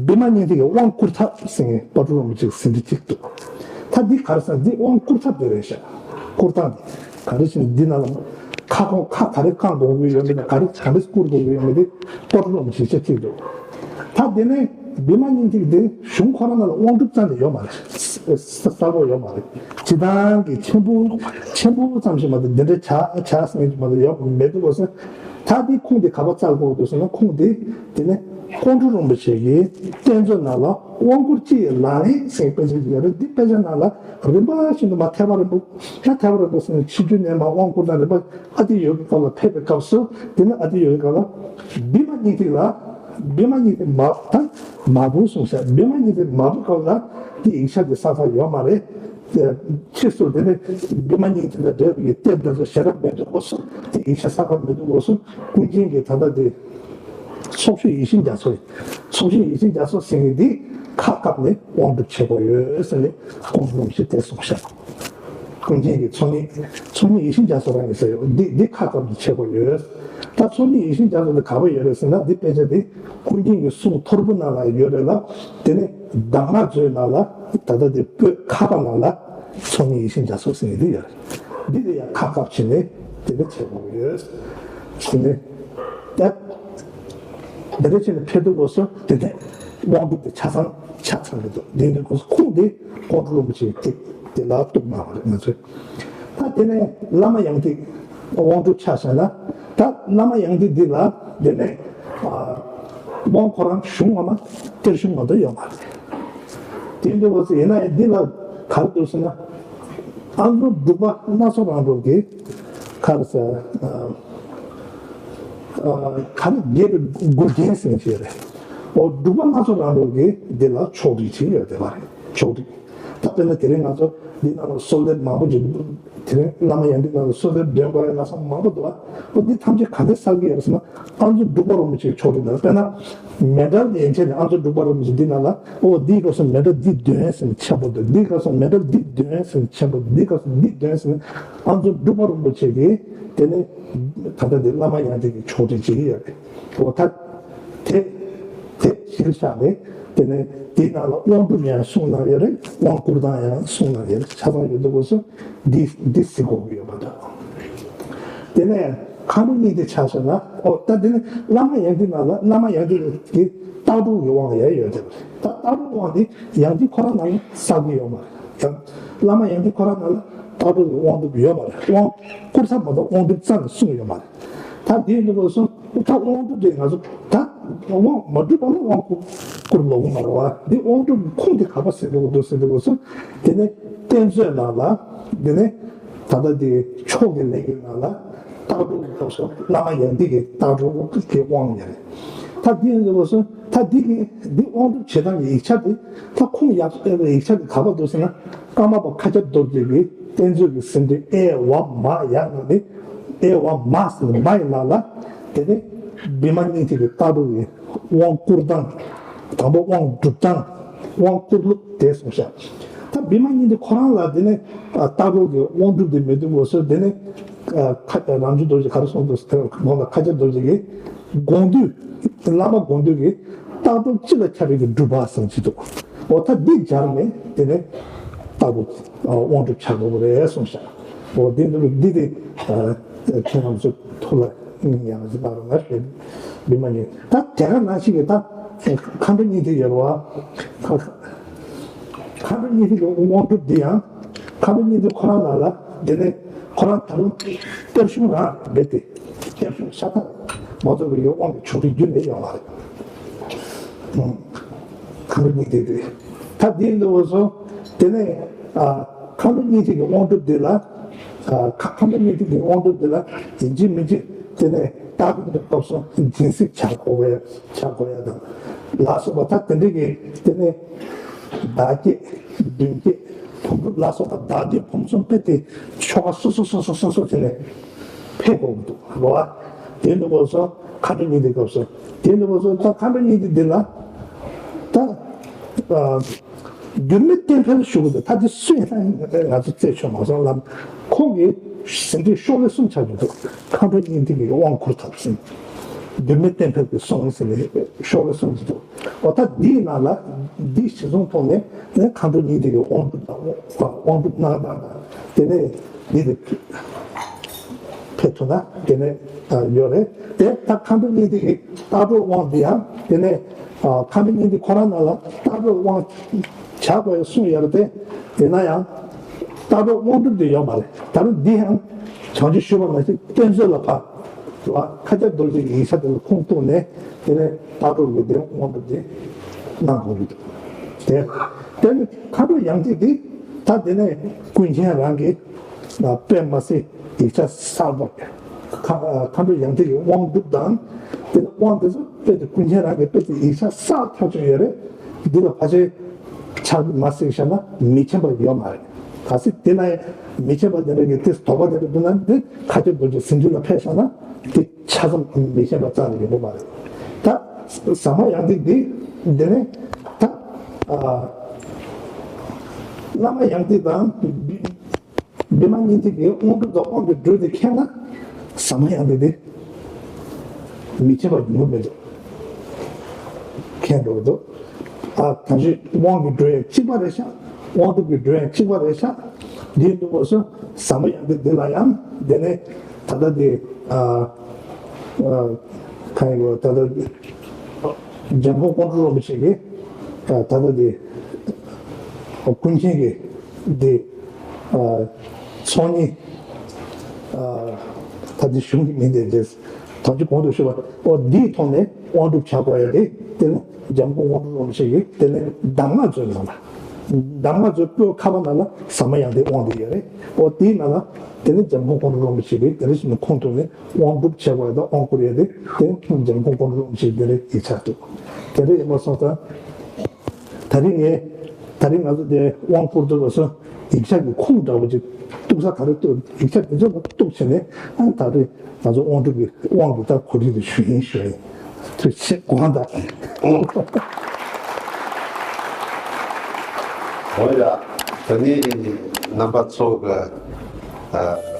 བི་མ་སྙིང་ཐིག་གི་དབང་བསྐུར་ཐབས་ཟེར་མཁན་དཔལ་སྤྲུལ་རིན་པོ་ཆེའི་ཟིན་བྲིས་གཅིག་འདུག་ད་འདི་ག་རེ་ཟེར་ན་འདི་དབང་བསྐུར་ཐབས་དེ་རེད་ཤག་བསྐུར་སྟངས་དེ་ག་རེ་ཟེར་ན་འདི་ནང་ལ་ཁ་སྐོང་ཁ་ག་རེ་བསྐང་དགོས་ཀྱི་ཡོད་མེད་དང་ག་རེ་ག་རེ་བསྐུར་དགོས་ཀྱི་ཡོད་མེད་དེ་དཔལ་སྤྲུལ་རིན་པོ་ཆེ་གཅིག་འདུག་ད་དེ་ནས་བི་མ་སྙིང་ཐིག་དེ་གཞུང་ཁོ་རང་ནང་ལ་དབང་སྒྲུབ་རྩ་ནས་ཡོད་མ་རེད། གསལ་པོ་ཡོད་མ་རེད། སྤྱིར་བཏང་གི་ཆེན་པོ་ཆེན་པོ་ཙམ་ཞིག་མ་གཏོགས་འདི་འདྲའི་བྱ་བྱ་ཟེར་མཁན་ཞིག་མ་གཏོགས་ཡོད་མེད་འདུག་གོ་ཟེར། ད་འདི་ཁུངས་དེ་ག་པར་བཙལ་དགོས་འདུག་ཟེར་ན་ཁུངས་དེ་དེ་ནས་ཀོང་སྤྲུལ་རིན་པོ་ཆེ་གིས་གཏེར་མཛོད་ནང་ལ་དབང་བསྐུར་སྤྱི་ཡི་ལག་ལེན་ཟེར་དཔེ་ཆ་ཞིག་ཡོད་རེད། འདི་དཔེ་ཆ་ནང་ལ་རིམ་པ་བཞིན་དུ་མ་ཐེག་པ་རིམ་པ་ད་ཐེག་པ་རིམ་པ་ཟེར་ན་ཕྱི་རྒྱུད་ནས་མ་དབང་བསྐུར་དང་རིམ་པ་ཨ་ཏི་ཡོ་གི་སྐབས་ལ་ཕེབས་པའི་སྐབས་སུ་དེ་ནས་ཨ་ཏི་ཡོ་གི་སྐབས་ལ་བི་མ་སྙིང་ཐིག་ལ་བི་མ་སྙིང་ཐིག་མ་ད་མ་བུ་གསུངས་ཤག་བི་མ་སྙིང་ཐིག་མ་བུ་སྐབས་ལ་དེ་ཡིག་ཆ་དེ་ས་ས་ཡོད་མ་རེད། ཕྱིས་སུ་དེ་ནས་བི་མ་སྙིང་ཐིག་དང་འབྲེལ་བའི་གཏེར་དེ་ཚོ་ཞལ་རབ་མེད་འདུག་གོ་སོང་། དེ་ཡིག་ཆ་གསར་པ་མེད་འདུག་གོ་སོང་། ཀུན་མཁྱེན་གྱིས་ད་ལྟ་དེ་ཚོགས་ཞུ་ཡིད་བཞིན་རྒྱ་མཚོ་རེད། ཚོགས་ཞུ་ཡིད་བཞིན་རྒྱ་མཚོ་ཟེར་མཁན་འདི་ཁ་བཀབ་ནས་དབང་སྒྲུབ་བྱེད་དགོས་ཡོད་ཟེར་ནས་ཁོང་རྣམ་ཤེས་དེ་གསུངས་ཤག་ཀུན་མཁྱེན་གྱིས་ཚོགས་གཉིས་ཚོགས་གཉིས་ཡིད་བཞིན་རྒྱ་མཚོ་རང་གིས་ཟེར་ཡོད། འདི་འདི་ཁ་བཀབ་ནས་བྱེད་དགོས་ཡོད། ད་ཚོགས་གཉིས་ཡིད་བཞིན་རྒྱ་མཚོ་འདི་ག་པར་ཡོད་རེད་ཟེར་ན་འདི་དཔེ་ཆ་འདི་ཀུན་མཁྱེན་གྱི་གསུང་ཐོར་བུ་ནང་ལ་ཡོད་རེད་ལ། དེ་ནས་གདམས་ངག་མཛོད་ནང་ལ་ད་ལྟ་དེ་པོད་ཁ་པ་ནང་ལ་ཚོགས་གཉིས་ཡིད་བཞིན་རྒྱ་མཚོ་ཟེར་ཡོད་དེ་ཡོད་རེད། འདི་དེ་ཡང་ཁ་བཀབ་བྱས་ནས་དེ་འདྲ་བྱེད་དགོས་ཡོད། བྱས་ནས་ད་འདི་འདྲ་བྱས་ནས་ཕེབས་དུས་སྐབས་སུ་དེ་ནས་དབང་སྒྲུབ་དེ་ཆ་ཚང་ཆ་ཚང་མི་འདུག་དེ་འདྲ་སྐབས་སུ་ཁུངས་དེ་ཀོང་སྤྲུལ་རིན་པོ་ཆེའི་ཐིག་དེ་ལ་གཏུགས་གནང་བ་རེད་ང་ཚོས། ད་དེ་ནས་བླ་མ་ཡང་ཐིག་དབང་སྒྲུབ་ཆ་བཞག་ན་ད་བླ་མ་ཡང་ཐིག་འདི་ལ་དེ་ནས་དབང་ཁོ་རང་གཞུང་ངོ་མ་གཏེར་གཞུང་མ་གཏོགས་ཡོད་མ་རེད། དེ་འདྲ་བ་ཚོ་ཡིན་ན་ཡང་འདི་ལ་ག་རེ་འདུག་ཟེར་ན། ཨ་མདོ་འབྲུག་པ་སྣ་ཚོགས་རང་གྲོལ་གྱི་ག་རེ་ཟེར། ག་རེ་རྒྱས་པའི་མགུལ་རྒྱན་ཟེར་ཞིག་རེད། འོ་འབྲུག་པ་སྣ་ཚོགས་རང་གྲོལ་གྱི་འདི་ལ་ཕྱོགས་སྒྲིག་བྱས་ཡོད་བསྡད་པ་རེད། ཕྱོགས་སྒྲིག་ད་དཔེར་ན་དེ་རིང་ང་ཚོ་འདི་ནང་ལ་གསོལ་འདེབས་མང་པོ་ཅིག་དེ་རིང་བླ་མ་ཡང་ཏིག་ནང་ལ་གསོལ་འདེབས་འདོན་དགོས་ཡ་ལ་སོགས་མང་པོ་འདུག་བ། འོ་འདི་ཐམས་ཅད་ག་འདྲ་བསགས་ཀྱི་ཡོད་ཟེར་ན། ཨ་མཆོག་འབྲུག་པ་རིན་པོ་ཆེའི་ཆོག་ཁྲིགས་འདི་ལ། དཔེར་ན་མཎྜལ་ཡན་ཆད་ནས་ཨ་མཆོག་འབྲུག་པ་རིན་པོ་ཆེ་འདི་ནང་ལ། འོ་འདིའི་སྐབས་སུ་མཎྜལ་འདི་འདོན་ཟེར་ནས་མཆན་པོ་འདུག་འདིའི་སྐབས་སུ་མཎྜལ་འདི་འདོན་ཟེར་ནས་མཆན་པོ་འདུག་འདིའི་སྐབས་སུ་འདི་འདོན་ཟེར་ནས། ཨ་མཆོག་འབྲུག་པ་རིན་པོ་ཆེ་གིས་དེ་ནས་ད་ལྟ་འདི་བླ་མ་ཡང་ཏིག་གི་ཆོག་ཁྲིགས་བྱེད་ཀྱི་ཡོད་རེད། འོ་ད་དེ་དེ་གཞིར་བཞག་ནས་དེ་ནས་དེའི་ནང་ལ་དབང་སྒྲུབ་ཡང་གསུངས་གནང་ཡོད་རེད། དབང་བསྐུར་སྟངས་ཡང་གསུངས་གནང་ཡོད་རེད། ཆ་ཚང་ཡོད་དུས་སྐབས་སུ་འདི་འདི་གཟིགས་དགོས་ཀྱི་ཡོད་པ་འདྲ། དེ་ནས་མཁའ་འགྲོ་གཉིས་དེ་ཆ་བཞག་ན། འོ་ད་དེ་ནས་བླ་མ་ཡང་ཏིག་ནང་ལ། བླ་མ་ཡང་ཏིག་གི་ལྟ་གྲུབ་ཀྱི་དབང་ཡང་ཡོད་དེ། ད་ལྟ་གྲུབ་དབང་དེ་ཡང་ཏིག་ཁོ་རང་ནང་ལ་བསགས་ཀྱི་ཡོད་མ་རེད། ཡང་བླ་མ་ཡང་ཏིག་ཁོ་རང་ནང་ལ་ལྟ་གྲུབ་ཀྱི་དབང་སྒྲུབ་ཡོད་མ་རེད། དབང་བསྐུར་ས་མ་གཏོགས་དབང་སྒྲུབ་རྩ་ནས་གསུངས་ཡོད་མ་རེད། ད་དེ་ཡིན་དུས་སྐབས་སུ་ད་དབང་སྒྲུབ་དེ་ང་ཚོ་ད་དབང་མ་སྒྲུབ་པ་ལ་དབང་བསྐུར་བསྐུར་ལོག་གི་མ་རེད་བ། འདི་དབང་སྒྲུབ་ཁུངས་དེ་ག་པར་ཟེར་དགོས་འདུག་ཟེར་དུས་སྐབས་སུ། དེ་ནས་གཏེར་མཛོད་ནང་ལ། དེ་ནས་ད་ལྟ་དེ་མཆོག་གི་ལས་ཀྱི་ནང་ལ་ལྟ་གྲུབ་ཀྱི་སྐབས་སུ་བླ་མ་ཡང་ཏིག་གི་ལྟ་གྲུབ་ཀྱི་དབང་ཡོད་རེད། ད་འདི་ཡིན་དུས་སྐབས་སུ་ད་འདི་གི་འདི་དབང་སྒྲུབ་བྱེད་སྟངས་ཀྱི་ཡིག་ཆ་དེ། ད་ཁུངས་ཡག་པོ་ཡོད་པའི་ཡིག་ཆ་དེ་ག་པར་འདུག་ཟེར་ན། ཀརྨ་པ་མཁའ་ཁྱབ་རྡོ་རྗེ་གིས་གཏེར་མཛོད་ཀྱི་ཟིན་བྲིས་ཨེ་ཝ་མ་ཡ་ནང་ནས། ཨེ་ཝ་མ་ཟེར་ནས་མ་ཡི་ནང་ལ། དེ་ནས་བི་མ་སྙིང་ཐིག་གི་ལྟ་གྲུབ་ཀྱི་དབང་བསྐུར་སྟངས། དང་པོ་དབང་སྒྲུབ་སྟངས། དབང་བསྐུར་ལུགས་དེ་གསུངས་ཤག་ད་བི་མ་སྙིང་ཐིག་ཁོ་རང་ལ་དེ་ནས་ལྟ་གྲུབ་ཀྱི་དབང་སྒྲུབ་དེ་མེད་དུས་སྐབས་སུ། དེ་ནས་ཁ་རང་བྱུང་རྡོ་རྗེ་ག་རེ་གསུངས་འདུག་ཟེར་ན། མཁའ་ཁྱབ་རྡོ་རྗེ་གིས་དགོངས་འདུས། བླ་མ་དགོངས་འདུས་ཀྱི་ལྟ་གྲུབ་སྤྱི་ལ་ཁྱབ་པའི་གི་སྒྲུབ་པ་ཟེར་གྱི་འདུག་འོ་ད་འདི་སྦྱར་ནས་དེ་ནས་ལྟ་གྲུབ་དབང་སྒྲུབ་བྱ་དགོས་པ་རེད་གསུངས་ཤག་འོ་འདི་འདི་འདི་དེ་ཁྱེད་རང་ཚོ་ཐུགས་ལ་ཡང་ཅིག་གནང་རོགས་གནང་ཞེས་འབུལ་མ་ཉེས། ད་དེ་ག་ནང་བཞིན་གྱི་ད་མཁའ་འགྲོ་སྙིང་ཐིག་ཡོད་རེད་བ། མཁའ་འགྲོ་སྙིང་ཐིག་གི་དབང་སྒྲུབ་འདི་ཡང་། མཁའ་འགྲོ་སྙིང་ཐིག་ཁོ་རང་ནང་ལ། དེ་ནས་ཁོ་རང་ད་རུང་གཏེར་གཞུང་རང་རེད་དེ། གཏེར་གཞུང་ཤ་སྟག་རེད། མ་རྫོགས་པའི་དབང་གི་ཆོག་ཁྲིགས་རྒྱུན་ལས་ཡོད་མ་རེད། མཁའ་འགྲོ་སྙིང་ཐིག་དེ། ད་འདི་འདུག་སོ། དེ་ནས་ཨ། མཁའ་འགྲོ་སྙིང་ཐིག་གི་དབང་སྒྲུབ་འདི་ལ། ཨ། མཁའ་མཁའ་འགྲོ་སྙིང་ཐིག་གི་དབང་སྒྲུབ་འདི་ལ་ཡིན་གཅིག་མིན་གཅིག་དེ་ནས་ལྟ་གྲུབ་ཀྱི་སྐབས་སུ་སྦྱིན་སྲེག་བྱ་དགོས་པའི་བྱ་དགོས་ཡ་དང་ལ་སོགས་པ། ད་དེ་འདྲ་གི་དེ་ནས་བདག་བསྐྱེད་མདུན་བསྐྱེད་བུམ་སྒྲུབ་ལ་སོགས་པ་བདག་བསྐྱེད་བུམ་གསུམ་སྤེལ་ཏེ་ཆོ་ག་སོ་སོ་སོ་སོ་སོ་སོ་དེ་ནས་ཕེབས་དགོས་ཀྱི་འདུག་རེད་བ། དེ་འདུག་སྐབས་སུ་མཁའ་འགྲོ་སྙིང་ཐིག་སྐབས་སུ། དེ་འདུག་སྐབས་སུ་ད་མཁའ་འགྲོ་སྙིང་ཐིག་འདི་ལ་ད། ཨ། འགྱུར་མེད་བསྟན་འཕེལ་ཞུ་གི་འདུག་ད་འདི་སུ་ཡིན་ན་ང་ཚོ་རྩད་ཆོད་མ་སོང་ལ། ཁོང་གི་ཟིན་བྲིས་ཤོག་ལྷེ་གསུམ་ཆགས་ཀྱི་འདུག་མཁའ་འགྲོ་སྙིང་ཐིག་གི་དབང་བསྐུར་ཐབས་ཟིན། འགྱུར་མེད་བསྟན་འཕེལ་གྱི་གསུང་ཟིན་ནས་ཤོག་ལྷེ་གསུམ་ཞིག་འདུག་འོ་ད་འདིའི་ནང་ལ་འདི་གཞི་བཟུང་ཐོག་ནས་ནས་མཁའ་འགྲོ་སྙིང་ཐིག་གི་དབང་སྒྲུབ་དང་། དབང་སྒྲུབ་གནང་སྟངས་དང་། དེ་ནས་འདི་དེ་ཕེབས་ཐུབ་ན་དེ་ནས་ཡོད་རེད་དེ། ད་མཁའ་འགྲོ་སྙིང་ཐིག་གི་ལྟ་གྲུབ་དབང་འདི་ཡང་དེ་ནས། ཨ། མཁའ་འགྲོ་སྙིང་ཐིག་ཁོ་རང་ནང་ལ་ལྟ་གྲུབ་དབང་བྱ་དགོས་གསུངས་ཡོད་རེད་དེ། ཡིན་ན་ཡང་ལྟ་གྲུབ་དབང་སྒྲུབ་དེ་ཡོད་མ་རེད། ད་རུང་འདི་ཡང་གང་ཅི་ཞུས་པ་ནང་བཞིན་གཏེར་མཛོད་ལ་ཕར་ལ་མཁའ་ཁྱབ་རྡོ་རྗེ་གི་ཡིག་ཆ་དེ་ལ་ཁུངས་གཏུགས་ནས། དེ་ནས་ལྟ་གྲུབ་ཀྱི་དེ་དབང་སྒྲུབ་དེ་གནང་དགོས་ཀྱི་འདུག་དེ་དེ་ནི་མཁའ་འགྲོ་ཡང་ཏིག་དེ་ད་དེ་ནས་ཀུན་མཁྱེན་རང་གིས་དཔེ་མ་སྲིད་ཡིག་ཆ་གསར་པ། མཁའ་མཁའ་འགྲོ་ཡང་ཏིག་གི་དབང་སྒྲུབ་དང་། དེ་ནས་དབང་དེ་ཚོ་དཔེ་དེ་ཀུན་མཁྱེན་རང་གི་དཔེ་དེ་ཡིག་ཆ་གསར་ཐག་ཆོད་ཡོད་རེད། འདི་ལ་ཕལ་ཆེར་ཆ་མ་སྲིད་བཤད་ན་མི་མཁྱེན་པ་ཡོད་མ་རེད། གལ་སྲིད་དེ་ན་ཡང་མི་མཁྱེན་པ་དེ་འདྲ་གི་དེ་དོགས་པ་དེ་འདྲ་འདུག་ན། འདི་མཁའ་ཁྱབ་རྡོ་རྗེ་ཟིན་བྲིས་ལ་ཕེབས་སོང་ན་དེ་ཆ་ཚང་མི་མཁྱེན་པ་རྩ་ནས་ཡོང་གི་མ་རེད། ད་ཟབ་མོ་ཡང་ཏིག་འདི་འདི་ནས་ད་ཨ་བླ་མ་ཡང་ཏིག་དང་། བི་མ་སྙིང་ཐིག་གི་དབང་སྒྲུབ་དང་དབང་གི་འགྲོས་དེ་མཁྱེན་ན་ཟབ་མོ་ཡང་ཏིག་དེ་མི་མཁྱེན་པ་ཡོང་གི་མི་འདུག་མཁྱེན་འགྲོ་གི་འདུག་ཨ། ད་གཞི་དབང་གི་འགྲོས་ཡང་གཅིག་པ་རེད་ཤག་དབང་སྒྲུབ་ཀྱི་འགྲོས་ཡང་གཅིག་པ་རེད་ཤག་འདི་འདུག་པ་སོ། ཟབ་མོ་ཡང་ཏིག་འདི་ལ་ཡང་དེ་ནས་ད་ལྟ་དེ་ཨ་ཨ་གང་ཡིན་གོ། ད་ལྟ་འཇམ་མགོན་ཀོང་སྤྲུལ་རིན་པོ་ཆེ་གིས་ཨ་ད་ལྟ་དེ་ཀུན་མཁྱེན་གྱི་དེ་ཨ་ཚོགས་གཉིས། ཨ་ད་འདི་གཞུང་གི་མིང་དེ་རེད། ད་ཅི་གོང་དུ་ཞུས་པ། འོ་འདིའི་ཐོག་ནས་དབང་སྒྲུབ་བྱ་དགོས་ཡ་དེ། དེ་ནི་འཇམ་མགོན་ཀོང་སྤྲུལ་རིན་པོ་ཆེ་གིས་དེ་ནས་གདམས་ངག་མཛོད་ནང་ལ། གདམས་ངག་མཛོད་པོད་ཁ་པ་ནང་ལ་ཟབ་མོ་ཡང་ཏིག་དབང་དེ་ཡོད་རེད། འོ་དེའི་ནང་ལ་དེ་ནི་འཇམ་མགོན་ཀོང་སྤྲུལ་རིན་པོ་ཆེ་གིས་དེ་རེ་བཞིན་ཁུངས་གཏུགས་ནས་དབང་སྒྲུབ་བྱ་དགོས་ཡ་དང་དབང་བསྐུར་ཡ་དེ། དེ་ནི་འཇམ་མགོན་ཀོང་སྤྲུལ་རིན་པོ་ཆེ་གིས་དེ་རེ་ཡིག་ཆ་གཏུགས། དེ་འདྲ་ཡིན་པ་སོང་ཙང་། ད་རིང་ངས་ ད་རིང་ང་ཚོ་དེ་དབང་བསྐུར་དུས་སྐབས་སུ་ཡིག་ཆ་གི་ཁུངས་འདྲ་བོ་ཅིག་གཏུག་ས་ག་རེ་གཏུག་ཡིག་ཆ་དེ་ཚོ་ལ་གཏུག་བྱས་ནས་ཨ་ད་རེས་ང་ཚོ་དབང་སྒྲུབ་ཀྱི་དབང་གི་ད་གོ་སྒྲིག་དེ་ཞུ་ཡིན་ཞུ་ཡིན། ཐུགས་རྗེ་ཆེ་དགོངས་དག་འོ་ཡ། ད་ནི་རྣམ་པ་ཚོ་གི་ཨ།